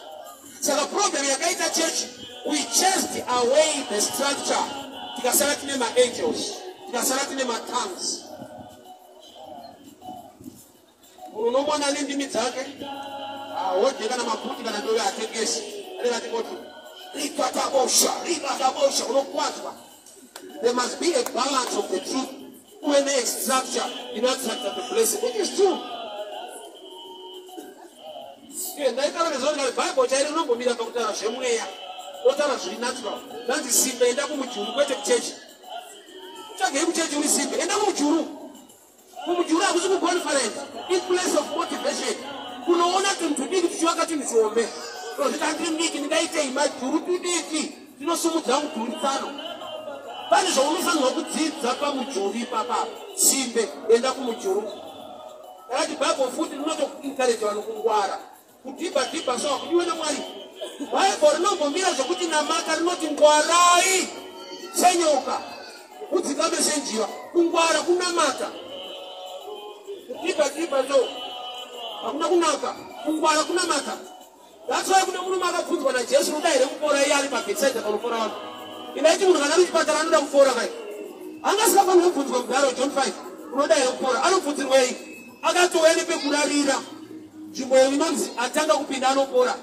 Saka problem yakaita church, we chased away the structure, tikasara tine maangels, tikasara tine matongues. Munhu unomona nendimi dzake, hahodye kana maputi kana ndove, hatengesi, anenge atingoti rikatabosha, rikatabosha, unokwadzwa. There must be a balance of the truth, kuve nestructure inoattracta the blessing. It is true. Ndaitaura nezvo ndikati Bhaibheri chairo rinombomira pakutaura zvemweya, rotaura zviri natural. Ndanzi simbe, enda kumujuru, kwete kuchechi. Tsvagei kuchechi uri simbe, enda kumujuru. Kumujuru hakusi kuconference, iplace of motivation. Kunoona tunhu tudiki tuchivaka chinhu chihombe. Tozviti, "Handiri mudiki, ndingaitei?" Majuru tudiki tinosumudza mudhuri tsano. Pane zvaunofanirwa kudzidza pamujuru ipapa. Simbe, enda kumujuru. Ndakati Bhaibheri futi rinotoencourage vanhu kungwara, kudhibha dhibha. So hakudiwe naMwari. Bhaibheri rinombomira zvokuti namata, rinoti ngwarai senyoka, udzikame senjiva. Kungwara kunamata. Kudhibha dhibha so hakuna kunaka. Kungwara kunamata. That's why kune murume akabvunzwa naJesu, "Unoda here kupora?" Iye ari paBhetsaidha panopora vanhu. Indaiti munhu kana ari kuchipatara anoda kupora kai, anga asingafaniri kubvunzwa mudharo. John 5, "Unoda here kupora?" Anobvunzirwei? Akatouya nepekurarira, nzvimbo iyo inonzi atanga kupinda anopora.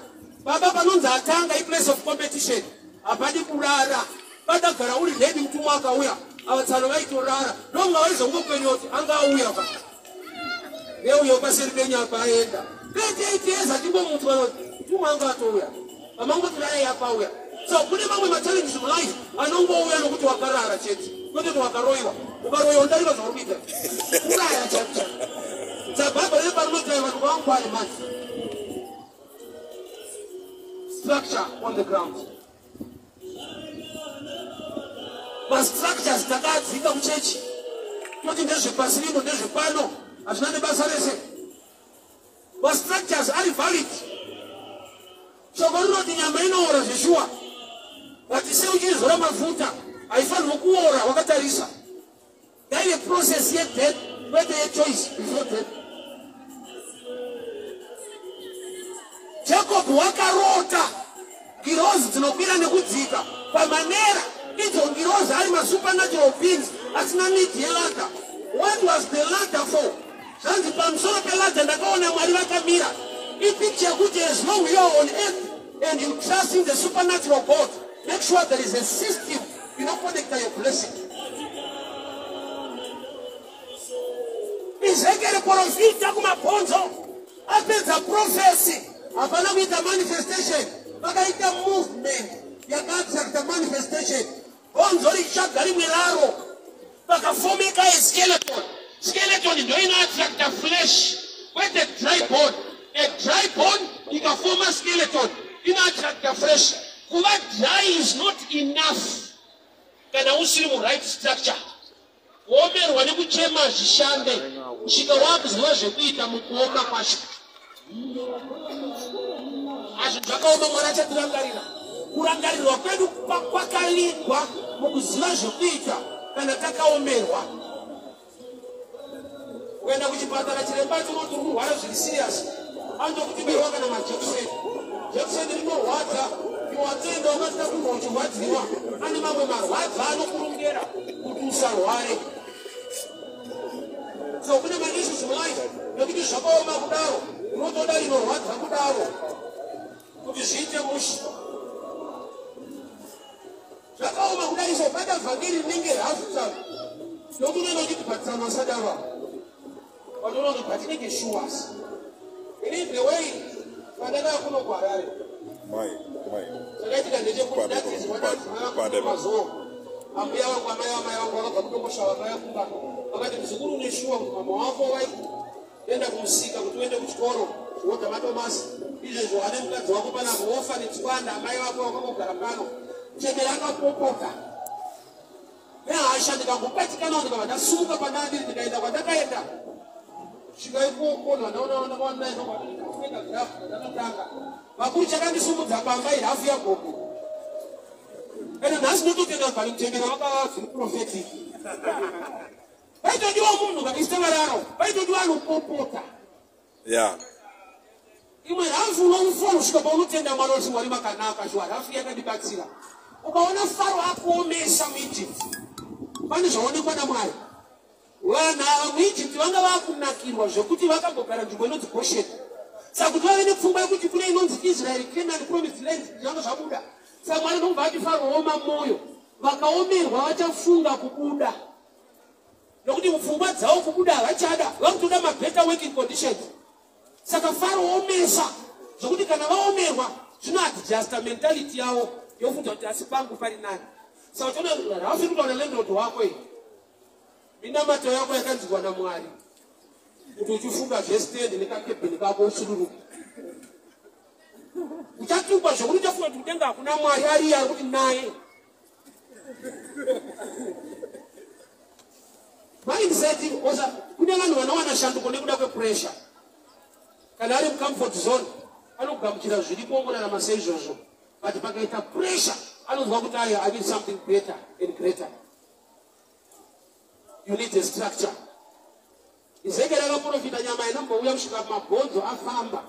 Baba, panonzi atanga iplace of competition. Hapadi kurara, padagara uri ready. Mutumwa akauya, ava tsano vaitorara, ndonga vaizongopenyoti anga auya pa neuyo paseri penyu apa aenda 38 years achingomutswa. Mutumwa anga atouya, pamangoti rai apauya. So kune mamwe machallenges mulife anongouya nokuti wakarara chete, kwete kuti wakaroyiwa. Ukaroyiwa unodarika zvauri kuita, kuraya chaiko chaiko. Sabhaibheri reparinotai vanhu vangware manje. Structure on the ground. Mastructures takadzika kuchechi, toti ndezvepasi rino, ndezvepano, hazvina nebasa rese. Mastructures ari valid. Shoko rinoti nyama inoora zveshuwa. But sei uchizora mafuta haifanirwi kuora wakatarisa. Yaive process yedeath kwete yechoice before death. Jacob wakarota ngirozi dzinokwira nekudzika pamanera idzo ngirozi ari masupernatural beings asina need yeladder. What was the ladder for? Zvanzi pamusoro peladder ndakaona Mwari vakamira. Ipicture yekuti as long you are on earth and you trust in the supernatural God, make sure there is a system inoconnecta your blessing. Ezekiel profita kumabhonzo apedza prophecy hapana kuita manifestation, vakaita movement yakaattracta manifestation. Bhonzo richitsvaga rimwe raro pakafomeka skeleton. Skeleton ndo inoattracta flesh kwete dry bone. A dry bone ikafoma skeleton inoattracta flesh. Kuva dry is not enough kana usiri muright structure. Kuomerwa nekuchema hazvishande kusvika wakuziva zvekuita mukuoma kwacho. Hazvinhu zvakaoma, Mwari achatirangarira. Kurangarirwa kwedu kwakalingwa mukuziva zvekuita kana takaomerwa. Kuenda kuchipatara, chiremba chinoti uri kurwara zviri serious, anotokuti baiwa kana majekiseni. Jekiseni rinorwadza, iwatenda ukasina kunge uchirwadziwa. Ane mamwe marwadzo anokurongera kuti usarware. So kune maissues mulife nekuti zvakaoma kudaro, unotoda rinorwadza kudaro kuti zviite mushe. Zvakaoma kudai so bata vhangeri rinenge hafu tsano nokuti unoenda uchiti patsano asadaro vanoona kuti patinenge shuwas. Ini the way pandakaya kuno kuHarare, Mai, mai. chakaitika ndechekuti Pade, ndadzizwa pade, mazuva ambuya vangu, amai vamai vangu vakabva kutombosva, vakauya kumba vakati, "Muzukuru, une shuwa kuti mama wako waikuenda kumusika kuti uende kuchikoro wodha madomasi? Izvezvo ane mukadzi wako panapo, wofa netswanda, amai vako vakangogara pano." Chemera akapopota nehasha, ndikangobatikanawo, ndikabva ndasumuka pandandiri, ndikaenda kwandakaenda. Svika ikoko ndakaona grafu ndakatanga vakuru. Chakandisumudza pamba irafu yagogo. Ende nhasi ndototenda bvani mutendero vakava zviri prophetic. Paitodiwa munhu vakaisita vararo, paitodiwa anopopota. Imwe rafu unomufa kusvika paunotenda Mwari kuti Mwari makanaka, shuwa rafu yakandibatsira. Ukaona Faro akuomesa muEgypt, pane zvaonekwa naMwari. Vanhu ava muEgypt vanga vakunakirwa zvekuti vakambogara nzvimbo inonzi Goshen, saka kuti vave nepfungwa yekuti kune inonzi Israel, Canaan, promised land, zvanga zvabuda. Saka Mwari ndokubva ati, "Faro, oma mwoyo." Vakaomerwa vachafunga kubuda, nokuti mupfungwa dzavo kubuda havachada, vakutoda mabetter working conditions. Saka Faro omesa zvokuti kana vaomerwa zvinoadjusta mentality yavo yofunza kuti asi pangu pari nani. Saka toona rafi kutaura landlord wako iyi, minamato yako yakanzwa naMwari kuti uchifunga zvestendi nekakebhini kako usuduruke, uchatukwa zvokuti uchafunga kuti kudenga hakuna Mwari ariye ari kuti naye. Mindset osa kune vanhu vanowana shanduko nekuda kwepressure. Kana ari mucomfort zone anogamuchira zviripo, ongorarama seizvozvo, but pakaita pressure anonzwa kuti aya, I need something better and greater. You need a structure. Ezekiel akaprofita nyama inombouya kusvika mabhonzo afamba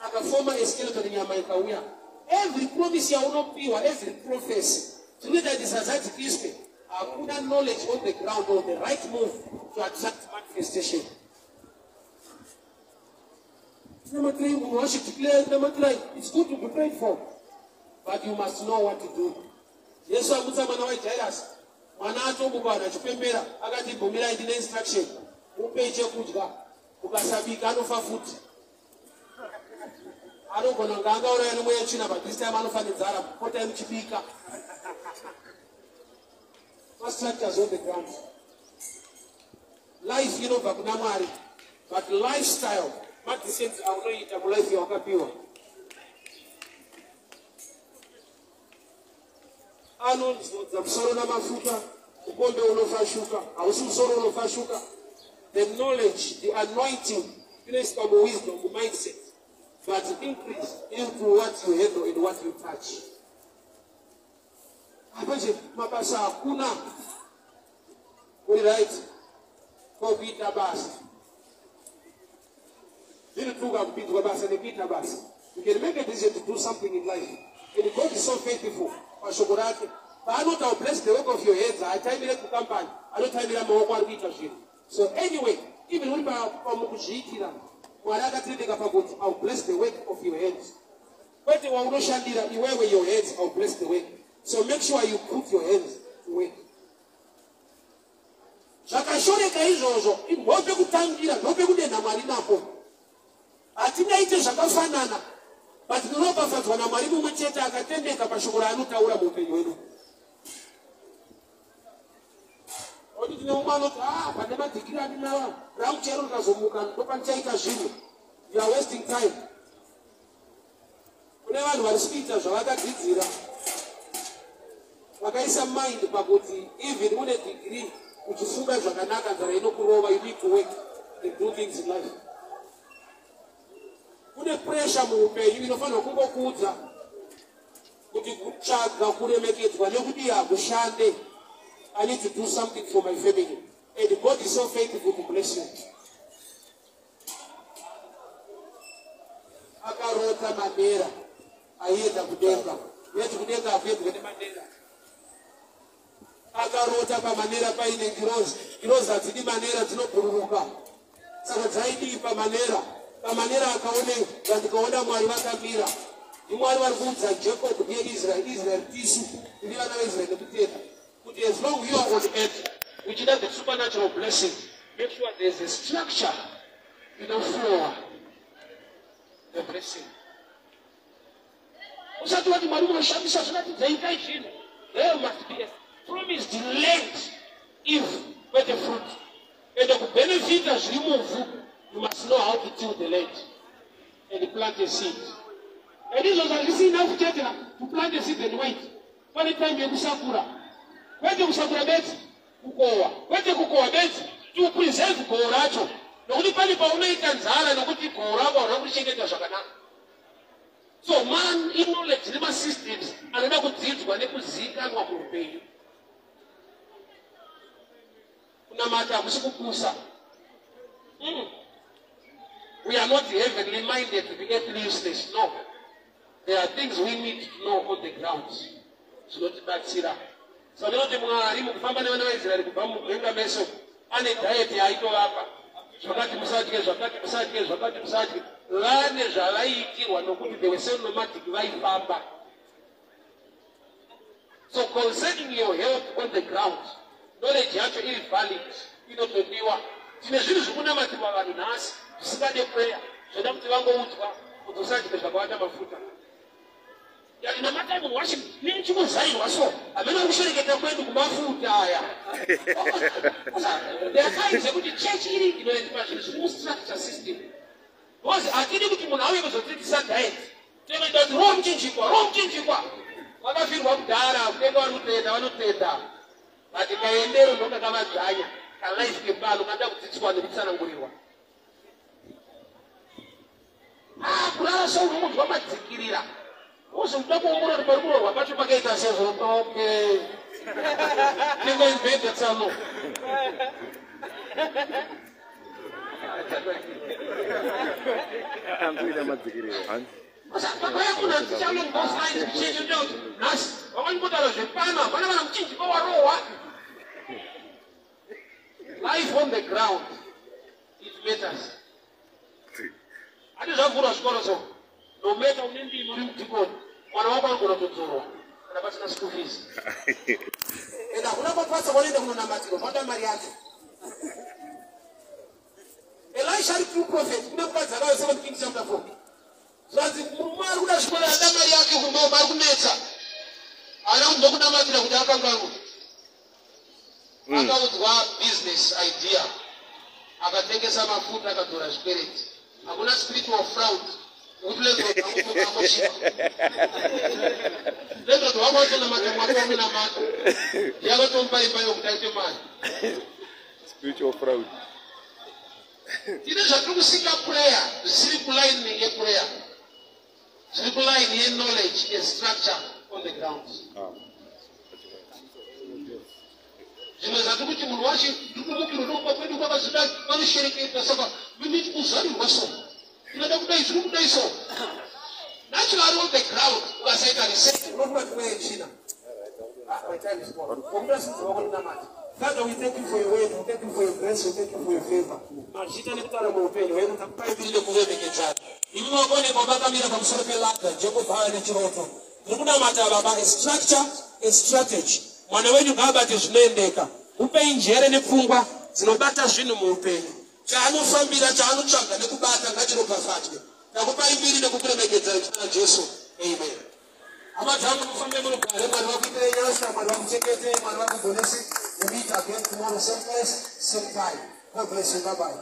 akafoma eskeleton, nyama ikauya. Every promise yaunopiwa, every prophecy, zvinoita kuti zazadzikiswe hakuna knowledge on the ground or the right move to attract manifestation. Namatirai munhu washe, declare namatirai. It's good to be prayed for, but you must know what to do. Jesu amutsa mwana waJairus, mwana atomuka, vanhu achipembera, akati, "Bvumirai, ndine instruction, mupei chekudya. Ukasabika anofa futi. Anogona kunge angauraya nemweya tsvina, but this time anofa nenzara. Potai muchibika." Mastructures on the ground. Life inobva kuna Mwari, but lifestyle madecisions aunoita mulife yawakapiwa. Anozodza musoro namafuta, mukombe unofashuka. Hausi musoro unofashuka. The knowledge, the anointing inoiswa muwisdom, mumindset, but increase into what you handle and what you touch. Apache mabasa hakuna. Uri right. Kokuita basa. Zvinotuka kupinzwa basa nekuita basa. You can make a decision to do something in life. And God is so faithful. Pashoko rake. Paanoti, "I'll bless the work of your hands," haataimire kukampani, anotaimira maoko ari kuita zvinhu. So anyway, even uri pamukuzviitira, Mwari akatendeka pakuti, "I'll bless the work of your hands." Kwete waunoshandira iwewe, your hands, "I'll bless the work." So make sure you put your hands to work. Zvakashoreka izvozvo ndopekutangira, ndopekudenha Mwari napo. Hatingaite zvakafanana, but tinopafadzwa naMwari mumwe chete akatendeka pashoko raanotaura muupenyu hwedu. Oti tine mumwe anoti, "Ah, pane madhigiri andinawo, rangu chero rikazomuka ndopandichaita zvinhu." You are wasting time. Kune vanhu vari kuita zvavakadzidzira, vakaisa mind pakuti even une degree, uchifunga zvakanaka, nzara inokurova. You need to work and do things in life. Kune pressure muupenyu inofanirwa kungokuudza kuti kutsvaga kuremekedzwa nekuti hakushande. I need to do something for my family, and God is so faithful to bless you. Akarota manera aienda kudenga, yeti kudenga hakuendwe nemanera. Akarota pamanera paine ngirozi. Ngirozi hadzidi manera, dzinobhururuka. Saka dzaidii pamanera? Pamanera akaone vandikaona Mwari vakamira. Ndimwari vari kuudza Jacob, ndiye Israel. Israel tisu ndi vana vaIsrael nekutenda kuti as long you are on earth uchida the supernatural blessing, make sure there is a structure inoflowa the blessing. Usati wati, "Mwari unoshamisa, zviratidzei kai zvinhu." There must be a promised land, if kwete fruit. Ende kubenefita zviri muvhu, you must know how to till the land and plant a seed. And izvozvo hazvisi enough chete to plant a seed and wait. Pane time yekusakura. Kwete kusakura bedzi, kukohwa. Kwete kukohwa bedzi, to preserve gohwo racho, nokuti pane paunoita nzara nokuti gohwo rako hauna kurichengeta zvakanaka. So man, iknowledge nemasystems anoda kudzidzwa nekuzivikanwa muupenyu. Kunamata hakusi kupusa. We are not heavenly minded to be earthly useless. No, there are things we need to know on the ground zvinotibatsira. So ndinoti Mwari mukufamba nevana vaIsraeri kubva mugwenga meso, ane diet yaaitovapa. Zvakati musadye zvakati, musadye zvakati, musadye. Vane zvavaiitirwa nokuti they were so nomadic, vaifamba. So concerning your health on the ground, knowledge yacho iri valid, inotodiwa. Tine zvinhu zvikunamatirwa vanhu nhasi zvisingade prayer, zvoda kuti vangoudzwa kuti usadye zvakawanda mafuta. Yani namatai munhu wacho nechikuzairwa, so hamene kushereketa kwedu kumafuta aya. There are times yekuti church iri ignorant pazvinhu zviri mustructure system, because hatidi kuti munhu auye kuzodzidzisa diet. Tinoita kuti roho muchinjikwa, roho muchinjikwa vakafirwa kudhara kudenga. Vari kutenda, vanotenda, but kaendero ndokakavadzvanya kalife kepano kanoda kudzidziswa nekutsanangurirwa. Ah, kurara seunonzwa madzikirira, uzoda kuongorora kuti pari kurorwa pacho pakaita sezvo. Okay, tingoibhedha tsano. Anzoita madzikiriro. Pakauya munhu achichalo both lines kuchechi kuti nhasi vamwe zvepano, hapana kana muchinjikwa warohwa. Life on the ground, it matters. Hati zvavhurwa zvikoro, so no matter une ndimi, uri mudhikoni, mwana wako anogona kutodzorwa kana pasina school fees. Ende hakuna kwapasa kwanoenda kunonamatirwa, kwada mari yacho. Elisha ari true prophet. Kune mukadzi akauya, 7 Kings chapter 4, zvanzi murume ari kuda zvikoro, ada mari yake kumba, ari kunetsa. Haana kuti ndokunamatira kuti akanganwe. Akaudzwa business idea, akatengesa mafuta, akadzora zvikwereti. Hakuna spiritual fraud nekuti landlord angosvika, landlord wako atonamata Mwari waunonamata, yakatomupa imba yokuti aite mari. Spiritual fraud. Tine zvatiri kusika prayer zvisiri kuline yeprayer, zviri kuline yeknowledge yestructure on the ground. Ah. Zvimwe zvati kuti munhu wacho ndikumukiro ndokuba kwedu kwakazodai vanoshereketa, saka mimiti kuzarirwa so inoda kudai, zviri kudai so. Naturally, on the ground, ukasaita research unofunga kuti mweya yetsvina. Ah, my time is gone. Father, we thank you for your word, we thank you for your grace, we thank you for your favor. Mazvita nekutaura muupenyu hwedu, takupai mbiri nekuremekedzana. Imi makonekwa makamira pamusoro peladder, Jacob ava nechiroto. Tiri kunamata Baba, a structure, a strategy. Mwana wenyu ngaabate zvinoendeka. Upei njere nepfungwa dzinobata zvinhu muupenyu. Chaanofambira, chaanotsvaga nekubata ngachiropafadzwe. Takupai mbiri nekukuremekedzai kuna Jesu. Amen. Hama dzangu, mufambe murugare. Mwari vakuitirei nyasha, Mwari vakuchengetei, Mwari vakugonese. We meet again tomorrow, same place, same time. God bless you. Bye bye.